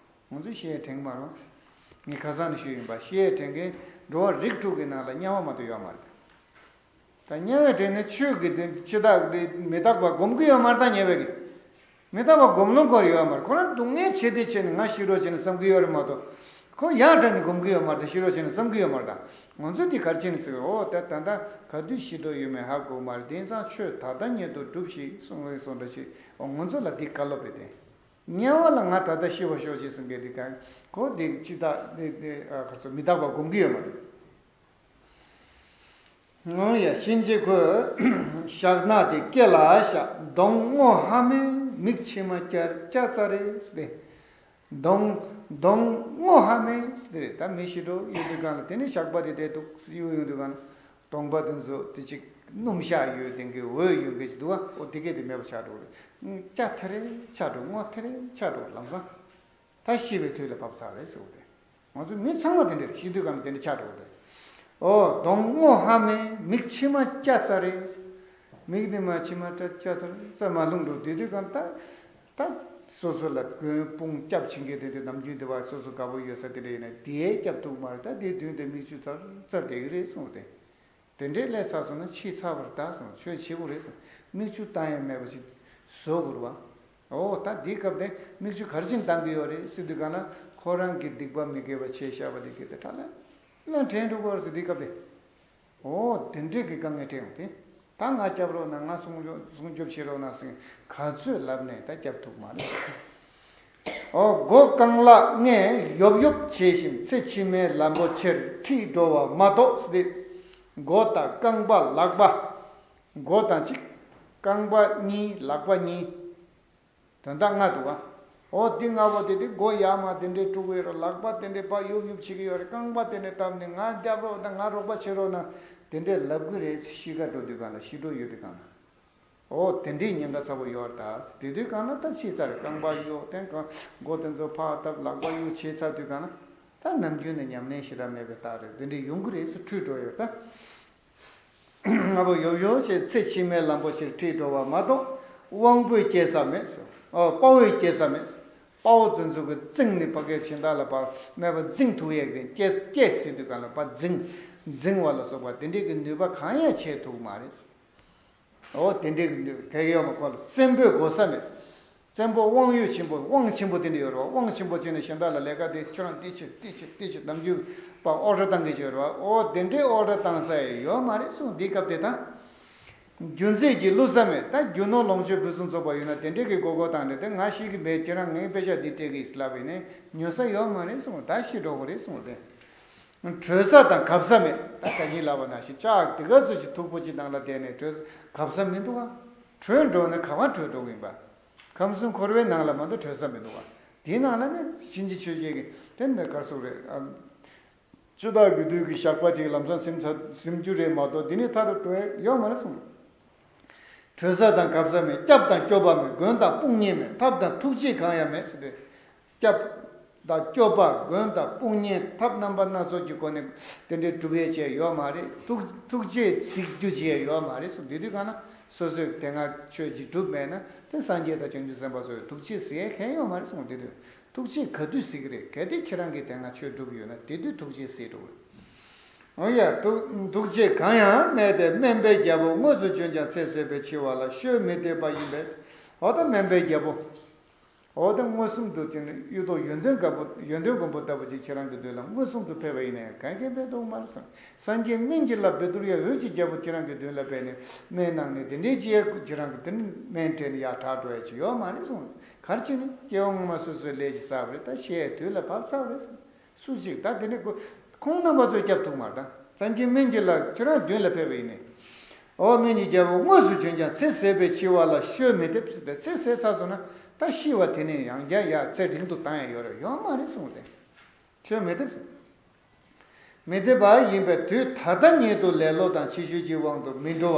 ང་ཚོ་ཤི་ཡས་དྲན་གྱི་མ་རེད། ངས་ཁ་སང་ནས་ཞུས་ཡིན་པ། ཤི་ཡས་དྲན་མཁན་འགྲོ་བ་རིགས་དྲུག་གི་ནང་ལ་དམྱལ་བ་མ་གཏོགས་ཡོད་མ་རེད། ད་དམྱལ་བའི་དྲན་ནས་ཆོས་ཀྱི་དེ་འཆི་བདག་དེ་མི་རྟག་པ་སྒོམ་གྱི་ཡོད་མ་རེད། ད་དམྱལ་བའི་གི་མི་རྟག་པ་སྒོམ་ལོང་སྐོར་ཡོད་མ་རེད། ཁོ་རང་སྡུག་བསྔལ་ཆེ་དེ་ཆེ་ནས་ང་ཤི་རོགས་བྱས་ནས་བསམ་གྱི་ཡོད་རེད་མ་གཏོགས། ཁོ་ཡར་དྲན་ནས་སྒོམ་གྱི་ཡོད་མ་རེད། ཤི་རོགས་བྱས་ནས་བསམ་གྱི་ཡོད་མ་རེད། ད་ང་ཚོ་འདི་ག་རེ་བྱས་ནས་ཟེར། འོ་ད་ད་ལྟ་ག་དུས་ཤི་འགྲོ་ཡོད་མེད་ཧ་གོ་མ་རེད། དེང་སང་ཆོས་ད་ལྟ་ཉིད་དུ་སྒྲུབས་ཤིག་གསུངས་རེད་གསུངས་འདྲ་ཅིག་འོ་ང་ཚོ་ལ་འདི་བཀའ་སློབ་རེད་དེ། དམྱལ་བ་ལ་ང་ད་ལྟ་ཤི་བ་ཤོག་ཅིག་གསུང་མཁན་འདི་གང་ཁོ་འདི་འཆི་བདག་འདི་འདི་ཨ་ག་ཚོད་མི་རྟག་པ་སྒོམ་གྱི་ཡོད་མ་རེད། ཡ། གཤིན་རྗེ་ཁོས་ཞག་ནག་དེ་སྐེ་ལ་བཞག་གདོང་སྔོ་ཧ་མེ། མིག་མཆི་མ་སྐྱ་སྐྱ་ཚ་རེ་ཟེར་ཏེ། གདོང་གདོང་སྔོ་ཧ་མེ་ཟེར་ཏེ་རེད། ད་མི་ཤི་འགྲོ་ཡོང་དུས་སྒང་ལ། དེ་ནས་ཞགས་པ་དེ་དེ་འདུག་གཡུག་ཡོང་དུས་སྒང་ལ། གདོང་པ་དེ་ཚོ་དེ་ཅིག་སྣུམ་ཞག་ཡོད་དེ་གི་འོད་ཡོད་མཁན་ཅིག་འདུག་ག་འོ་དེ་གས་དེ་མེད་པ་ཆགས་འགྲོ་རེད། སྐྱ་ཐེ་རེ་ཆགས་འགྲོ། སྔོ་ཐེ་རེ་ཆགས་འགྲོ། ལམ་སང་ད་ཤི་བའི་དུས་ལ་བབས་ཚར་རེད་ཟེར་བ་དེ། ང་ཚོ་མི་ཚང་མ་དེ་འདྲ་རེད། ཤི་དུས་སྒང་ལ་དེ་འདྲ་ཆགས་འགྲོ་གི་རེད། ཨོ། གདོང་སྔོ་ཧ་མེ། མིག་མཆི་མ་སྐྱ་ཚ་རེ། མིག་འདི་མ་མཆི་མ་སྐྱ་ཚ་རེ་ཚ་མ་ལྷུང་འགྲོ། དེ་དུས་སྒང་ད་ད་སོ་སོ་ལ་མགོན་དཔུང་སྐྱབས་བྱེད་མཁན་དེ་དུས་ནམ་རྒྱུན་དེ་བ་སོ་སོ་དགའ་པོ་ཡོད་ས་དེ་འདྲ་ཡིན་ན་དེའི་སྐྱབས་ཐུག་མ་རེད། ད་དེའི་མདུན་དེ་མིག་ཆུ་ཚར་ཚར་བསྡད་ཀྱི་རེད་གསུངས་ཏེ། དེ་འདྲས་སླེབས་ཚར་སོང་ན་ཕྱིས་ཚར་བར་གདའ་གསུངས། ཆོས་བྱེད་དགོས་རེད་གསུངས། མིག་ཆུ་བཏང་ཡ་མེད་པ་ཞིག་བཟོ་དགོས་རེད་བ། ཨོ། ད་འདིའི་སྐབས་དེ་མིག་ཆུ་ག་རེ་བྱས་ནས་བཏང་གི་ཡོད་རེད་ཟེར་དུས་སྒང་ལ། ཁོ་རང་གི་སྡིག་པ་མི་དགེ་བ་བྱས་བཞག་པ་དེ་གི་དེ་ཁྲ་ལམ་ལམ་དྲན་འགྲོ་གི་ཡོད་རེད་ཟེར། འདིའི་སྐབས་དེ། ཨོ། དེ་འདྲས་ཀྱི་དཀའ་ངལ་འཕྲད་ཡོང་དེ། ད་ང་སྐྱབས་རོགས་གནང་། ང་སྲུང་སྐྱོབ་སྲུང་སྐྱོབ་བྱེད་རོགས་གནང་ཟེར་ག་ཚོད་ལབ་ནས་ད་སྐྱབས་ཐུབ་མ་རེད། ཨོ། མགོ་རྐང་ལག་སྔས་ཡོབ་ཡོབ་བྱེད་བཞིན། ཚེ་ཕྱི་མའི་ལམ་བུ་ཆེར་ཁྲིད་འགྲོ་བ་མ་གཏོགས་ཟེར་ཏེ། མགོ་དང་རྐང་པ་ལག་པ། མགོ་དང་གཅིག་རྐང་པ་གཉིས། ལག་པ་གཉིས། དོན་དག་ལྔ་འདུག་ག་འོ་འདི་ལྔ་པོ་དེ་དེ་མགོ་ཡར་མར་དེ་འདྲས་དཀྲུག་གི་ཡོད་རེད། ལག་པ་དེ་འདྲས་ཕར་ཡོབ་ཡོབ་བྱེད་ཀྱི་ཡོད་རེད། རྐང་པ་དེ་འདྲས་བཏབ་ནས་ང་སྐྱབས་རོགས་དང་ང་རོགས་པ་བྱེད་རོགས་གནང་དེ་འདྲས་ལབ་གི་རེད། ཤི་ཁ་འགྲོ་དུས་སྒང་ལ། ཤི་འགྲོ་ཡོད་དུས་སྒང་ལ། ཨོ་དེ་འདྲའི་ཉེན་ཁ་ཚ་པོ་ཡོད་རེད་ད། དེ་དུས་སྒང་ལ་ད་ཕྱིས་ཚར་རེད། རྐང་པ་གཡོག་དེ་གང་མགོ་དེ་ཚོ་ཕར་བཏབ། ལག་པ་གཡོག་བྱས་ཚར་དུས་སྒང་ལ་ད་ནམ་རྒྱུན་ནས་ཉམས་ལེན་ཞེ་དྲག་མེད་པའི་རྟགས་རེད། དེ་འདྲའི་ཡོང་གི་རེད་ཟེར་འཁྲུལ་འགྲོ་ཡོད་རེད་ད། ལྔ་པོ་ཡོབ་ཡོབ་བྱས་ཚེ་ཕྱི་མའི་ལམ་བུ་ཆེར་ཁྲིད་འགྲོ་བ་མ་གཏོགས། དབང་པོས་སྐྱེལ་ས་མེད་ཟེར། ཨོ་དཔའ་བོས་སྐྱེལ་ས་མེད་ཟེར། དཔའ་བོ་དེ་ཚོ་གི་བརྫིང་ནས་ཕ་གིར་ཕྱིན་བདག་ལ་ཕར་སྨད་པ་བརྫིང་ཐུབ་ཡས་ཀྱི་སྐྱེལ་སྐྱེལ་ཟེར་དུས་སྒང་ལ་ཕར་བརྫིང་བརྫིང་བ་ལ་སོགས་པ་དེ་འདྲའི་གི་ནུས་པ་གང་ཡང་བྱེད་ཐུབ་མ་རེད། ཨོ་དེ་འདྲའི་གི་ནུས་གལ་ཡོད་མ་ཁོ་ལ། བཙན་པོས་གོ་ས་མེད། བཙན་པོ་དབང་ཡོད་ཆེན་པོ། དབང་ཆེན་པོ་དེ་འདྲ་ཡོད་རེད་བ། དབང་ཆེན་པོ་བྱས་ནས་གཞན་དག་ལ་ལས་ཀ་དེ་ཁྱོད་རང་དེ་བྱེད་དེ་བྱེད་དེ་བྱེད་ནམ་རྒྱུན་པ་ཨོ་ཌར་བཏང་གི་ཡོད་རེད་བ། ཨོ་དེ་འདྲའི་ཨོ་ཌར་བཏང་ས་ཡོད་མ་རེད་གསུངས། འདི་སྐབས་དེ་ད། རྒྱུ་མཚན་གྱིས་བསླུ་ས་མེད། ད་རྒྱུ་ནོར་ལོངས་སྤྱོད་ཕུན་སུམ་ཚོགས་པ་ཡོད་ན་དེ་འདྲའི་གི་མགོ་སྐོར་བཏང་ནས། དེ་ང་ཤི་གི་མེད། ཁྱེད་རང་ངའི་དཔེ་ཆ་འདི་སྤྲད་གི་ཡིན་ལབ་ཡིན་ནའི་ཉོ་ས་ཡོད་མ་རེད་གསུངས། ད་ཤི་འགྲོ་གི་རེད་གསུངས་ཏེ། བྲོས་ས་དང་གབ་ས་མེད། ད་ད་གིན་ལབ་པ་ནང་བཞིན་ལྕགས་དེ་ག་ཚོད་ཅིག་མཐུག་པོ་ཅིག་ནང་ལ་བསྡད་ནས་བྲོས་ས་གབ་ས་མི་འདུག་ག་བྲོས་འགྲོ་ནས་ག་པར་བྲོས་འགྲོ་གི་ཡིན་པ། ཁམས་གསུམ་འཁོར་བའི་ནང་ལ་མ་གཏོགས་བྲོས་ས་མི་འདུག་ག་དེའི་ནང་ལ་ནི་གཤིན་རྗེ་ཆོས་རྒྱལ་གྱི་དེ་འདི་གར་སོགས་རེད། ཨ། ཆུ་བདག་གི་དུས་ཀྱི་ཞགས་པ་དེ་ལམ་སང་ཟིན་ཚར་ཟིན་རྒྱུ་རེད་མ་གཏོགས། འདི་ནས་ཐར་འགྲོ་ཡ་ཡོད་མ་རེད་གསུངས། བྲོས་ས་དང་གབ་ས་མེད། སྐྱབས་དང་སྐྱོབ་པ་མེད། མགོན་དང་དཔུང་གཉེན་མེད། ཐབས་དང་ཐུགས་རྗེས་གང་ཡང་མེད་ཟེར་ཏེ། སྐྱབས་དང་སྐྱོབ་པ། མགོན་དང་དཔུང་གཉེན། ཐབས་རྣམ་པ་སྣ་ཚོགས་ཀྱི་སྒོ་ནས་དེ་འདྲའི་སྒྲུབ་ཡས་བྱས་ཡོད་མ་རེད། ཐུགས་ཐུགས་རྗེས་གཟིགས་རྒྱུ་བྱས་ཡོད་མ་རེད་གསུངས། དེ་དུས་གང་ན་སོ་སོས་དེ་སྔ་ཆོས་ཅིག་བསྒྲུབས་མེད་ན་དེ་སངས་རྒྱས་དང་བྱང་ཆུབ་སེམས་དཔའ་ཚོས་ཐུགས་རྗེས་གཟིགས་ཡས་གང་ཡང་ཡོད་མ་རེད་གསུངས། དེ་དུས་ཐུགས་རྗེས་ག་དུས་གཟིགས་ཀྱི་རེད། གལ་ཏེ་ཁྱེད་རང་གིས་དེ་སྔ་ཆོས་བསྒྲུབས་ཡོད་ན་དེ་དུས་ཐུགས་རྗེས་གཟིགས་འགྲོ་གི་རེད། འོ་ཡ། ཐུགས་ཐུགས་རྗེ་གང་ཡང་མེད་དེ། སྨན་པའི་རྒྱལ་པོ་དངོས་སུ་བྱོན་ཀྱང་ཚེ་ཟད་པའི་འཆི་བ་ལ་བཤོལ་མི་འདེབས་པ་ཡིན་པས། འོ་ད་སྨན་པའི་རྒྱལ་པོ། འོ་ད་མངོན་སུམ་དུ་དེ་ནི་གཡུ་ཐོག་ཡོན་ཏན་མགོན་པོ་ཡོན་ཏན་མགོན་པོ་ལྟ་བུ་ཅིག་ཁྱེད་རང་གི་མདུན་ལ་མངོན་སུམ་དུ་ཕེབས་པ་ཡིན་ན་ཡང་གང་གིས་འབད་ཐུབ་མ་རེད་གསུངས། སངས་རྒྱས་སྨན་གྱི་བླ་བཻ་ཌཱུརྱ་འོད་ཀྱི་རྒྱལ་པོ་ཁྱེད་རང་གི་མདུན་ལ་ཕེབས་ནས་སྨན་གནང་ནས་དེ་འདྲའི་ཅི་ཡང་ཁྱེད་རང་གི་དེ་ནི་སྨན་སྤྲད་ནས་ཡར་དྲག་འགྲོ་ཡ་ཅིག་ཡོད་མ་རེད་གསུངས། ག་རེ་བྱས་ནས་སྐྱེ་བ་སྔོན་མ་སོ་སོའི་ལས་ཀྱི་བསགས་པ་རེད། ད་ཤི་ཡའི་དུས་ལ་བབས་ཚར་བ་རེད་གསུངས། སུ་གཅིག་ད་དེ་ནི་ཁོ་ཁོང་རྣམ་པ་ཚོས་སྐྱབས་ཐུབ་མ་རེད། ད་སངས་རྒྱས་སྨན་གྱི་བླ་ཁྱོད་རང་མདུན་ལ་ཕེབས་པ་ཡིན་ནས། འོ་སྨན་གྱི་རྒྱལ་པོ་དངོས་སུ་བྱོན་ཀྱང་ཚེ་ཟད་པའི་འཆི་བ་ལ་བཤོལ་མི་འདེབས་ཟེར་ཏེ། ཚེ་ཟད་ཚར་སོང་ན་ད་ཤི་བ་དེ་ནས་ཡང་བསྐྱར་ཡར་ཚེ་རིང་དུ་བཏང་ཡ་ཡོད་རེད་ཡོད་མ་རེད་གསུངས་ཏེ། བཤོལ་མི་འདེབས་ཟེར། མི་འདེབས་པ་ཡིན་པས་དུས་ད་ལྟ་ཉིད་དུ་ལེ་ལོ་དང་ཕྱི་བཤོལ་གྱི་དབང་དུ་མི་འགྲོ་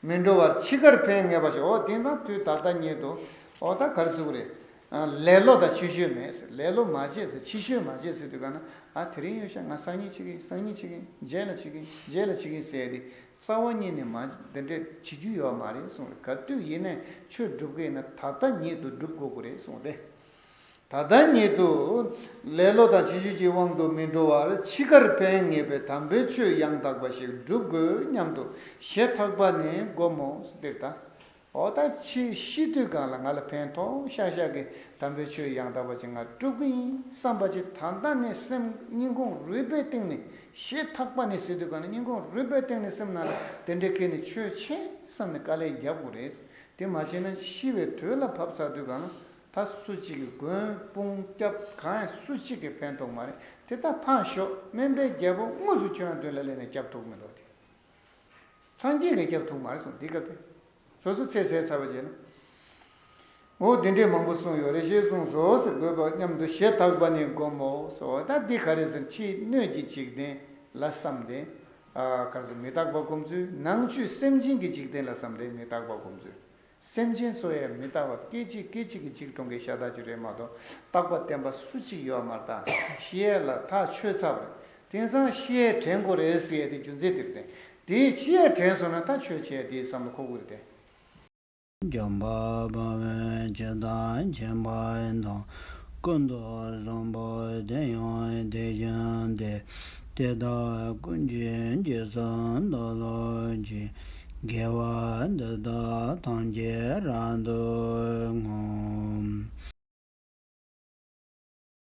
བ། མི་འགྲོ་བར་འཆི་ཁར་ཕན་ངེས་པ་ཞིག་འོ་དེང་སང་དུས་ད་ལྟ་ཉིད་དུ། འོ་ད་ག་རེ་ཟེར་དགོས་རེད། ཨ། ལེ་ལོ་དང་ཕྱི་བཤོལ་མེད་ཟེར། ལེ་ལོ་མ་བྱེད་ཟེར། ཕྱི་བཤོལ་མ་བྱེད་ཟེར་དུས་ག་ན། ཨ། དེ་རིང་ཡོད་ཤག་ང་སང་ཉིན་བྱེད་ཀྱི་ཡིན། སང་ཉིན་བྱེད་ཀྱི་ཡིན། རྗེས་ལ་བྱེད་ཀྱི་ཡིན། རྗེས་ལ་བྱེད་ཀྱི་ཡིན་ཟེར་ཏེ་རྩ་བ་ཉིད་ནས་མ་འདི་འདྲས་བྱེད་རྒྱུ་ཡོད་མ་རེད་གསུངས་རེད། ག་དུས་ཡིན་ནའི་ཆོས་སྒྲུབ་ཀྱི་ཡིན་ན་ད་ལྟ་ཉིད་དུ་སྒྲུབ་དགོས་ཀྱི་རེད་གསུངས་ཏེ། ད་ལྟ་ཉིད་དུ་ལེ་ལོ་དང་ཕྱི་བཤོལ་གྱི་དབང་དུ་མི་འགྲོ་བར་འཆི་ཁར་ཕན་ངེས་པའི་དམ་པའི་ཆོས་ཡང་དག་པ་ཞིག་སྒྲུབ་དགོས་སྙམ་དུ་ཞེ་ཐག་པ་ནས་བསྒོམ་མོ་ཟེར་ཏེ། ད། འོ་ད་ཕྱིས་ཤི་དུས་སྒང་ལ་ང་ལ་ཕན་ཐོགས་ཤག་ཤག་གི་དམ་པའི་ཆོས་ཡང་དག་པ་ཅིག་ང་སྒྲུབ་ཀྱི་ཡིན་བསམ་པ་ཅིག་ད་ལྟ་ནས་སེམས་སྙིང་ཁོང་རུས་པའི་གཏིང་ནས་ཞེ་ཐག་པ་ནས་ཟེར་དུས་སྒང་ལ་སྙིང་ཁོང་རུས་པའི་གཏིང་ནས་སེམས་ནང་ལ་དེ་འདྲའི་ཁེལ་ནས་ཆོས་བྱེད་བསམ་ནས་དཀའ་ལས་རྒྱབ་དགོས་རེད། དེ་མ་བྱས་ན་ཤི་བའི་དུས་ལ་བབས་ཚར་དུས་སྒང་ལ་ད་སུ་གཅིག་གི་མགོན་དཔུང་སྐྱབས་གང་ཡང་སུ་གཅིག་གིས་ཕན་ཐོགས་མ་རེད། དེ་ད་ཕངས་ཞོག་སྨན་པའི་རྒྱལ་པོ་དངོས་སུ་ཁྱོད་རང་མདུན་ལ་སླེབས་ནས་སྐྱབས་ཐུབ་མི་འདུག་དེ། སངས་རྒྱས་ཀྱིས་སྐྱབས་ཐུབ་མ་རེད་གསུངས། འདི་སྐབས་དེ། སོ་སོ་ཚེ་ཟད་ཚར་བ་བྱས་ན། འོ་འདི་འདྲའི་མང་པོ་གསུངས་ཡོད་རེད། ཞེས་གསུངས་སོ་ཟེར། དགོས་པ་སྙམ་དུ་ཞེ་ཐག་པ་ནི་བསྒོམ་མོ་ཟེར། ད་འདི་ག་རེ་ཟེར། ཕྱིའི་སྣོད་ཀྱི་འཇིག་རྟེན་ལ་བསམ་སྟེ། ཨ་ག་རེ་ཟེར། མི་རྟག་པ་སྒོམ་ཚུལ། ནང་བཅུད་སེམས་ཅན་གྱི་འཇིག་རྟེན་ལ་བསམ་སྟེ་མི་རྟག་པ་སྒོམ་ཚུལ། སེམས་ཅན་སོགས་ཡང་མི་རྟག་པ། སྐད་ཅིག་སྐད་ཅིག་གིས་འཇིག་གྲོང་གི་ཤ་སྟག་ཅིག་རེད་མ་གཏོགས། རྟག་པ་བརྟན་པ་སུ་གཅིག་ཡོད་མ་རེད། ད་ཤི་ཡས་ལ་ཐག་ཆོད་ཚར་བ་རེད། དེང་སང་ཤི་ཡས་དྲན་དགོས་རེད་ཟེར་ཡས་དེ་རྒྱུ་མཚན་དེ་རེད། དེ་ཤི་ཡས་དྲན་སོང་ན་ད་ཆོས་བྱས་དེའི་བསམ་བློ་འཁོར་དགོས་རེད་དེ། འཇམ་དཔལ་དཔའ་བོས་ཇི་ལྟར་མཁྱེན་པ་དང་། ཀུན་ཏུ་བཟང་པོ་དེ་ཡང་དེ་བཞིན་ཏེ། དེ་དག་ཀུན་གྱི་རྗེས་སུ་བདག་སློབ་ཅིང་། དགེ་བ་འདི་དག་ཐམས་ཅད་རབ་ཏུ་བསྔོ།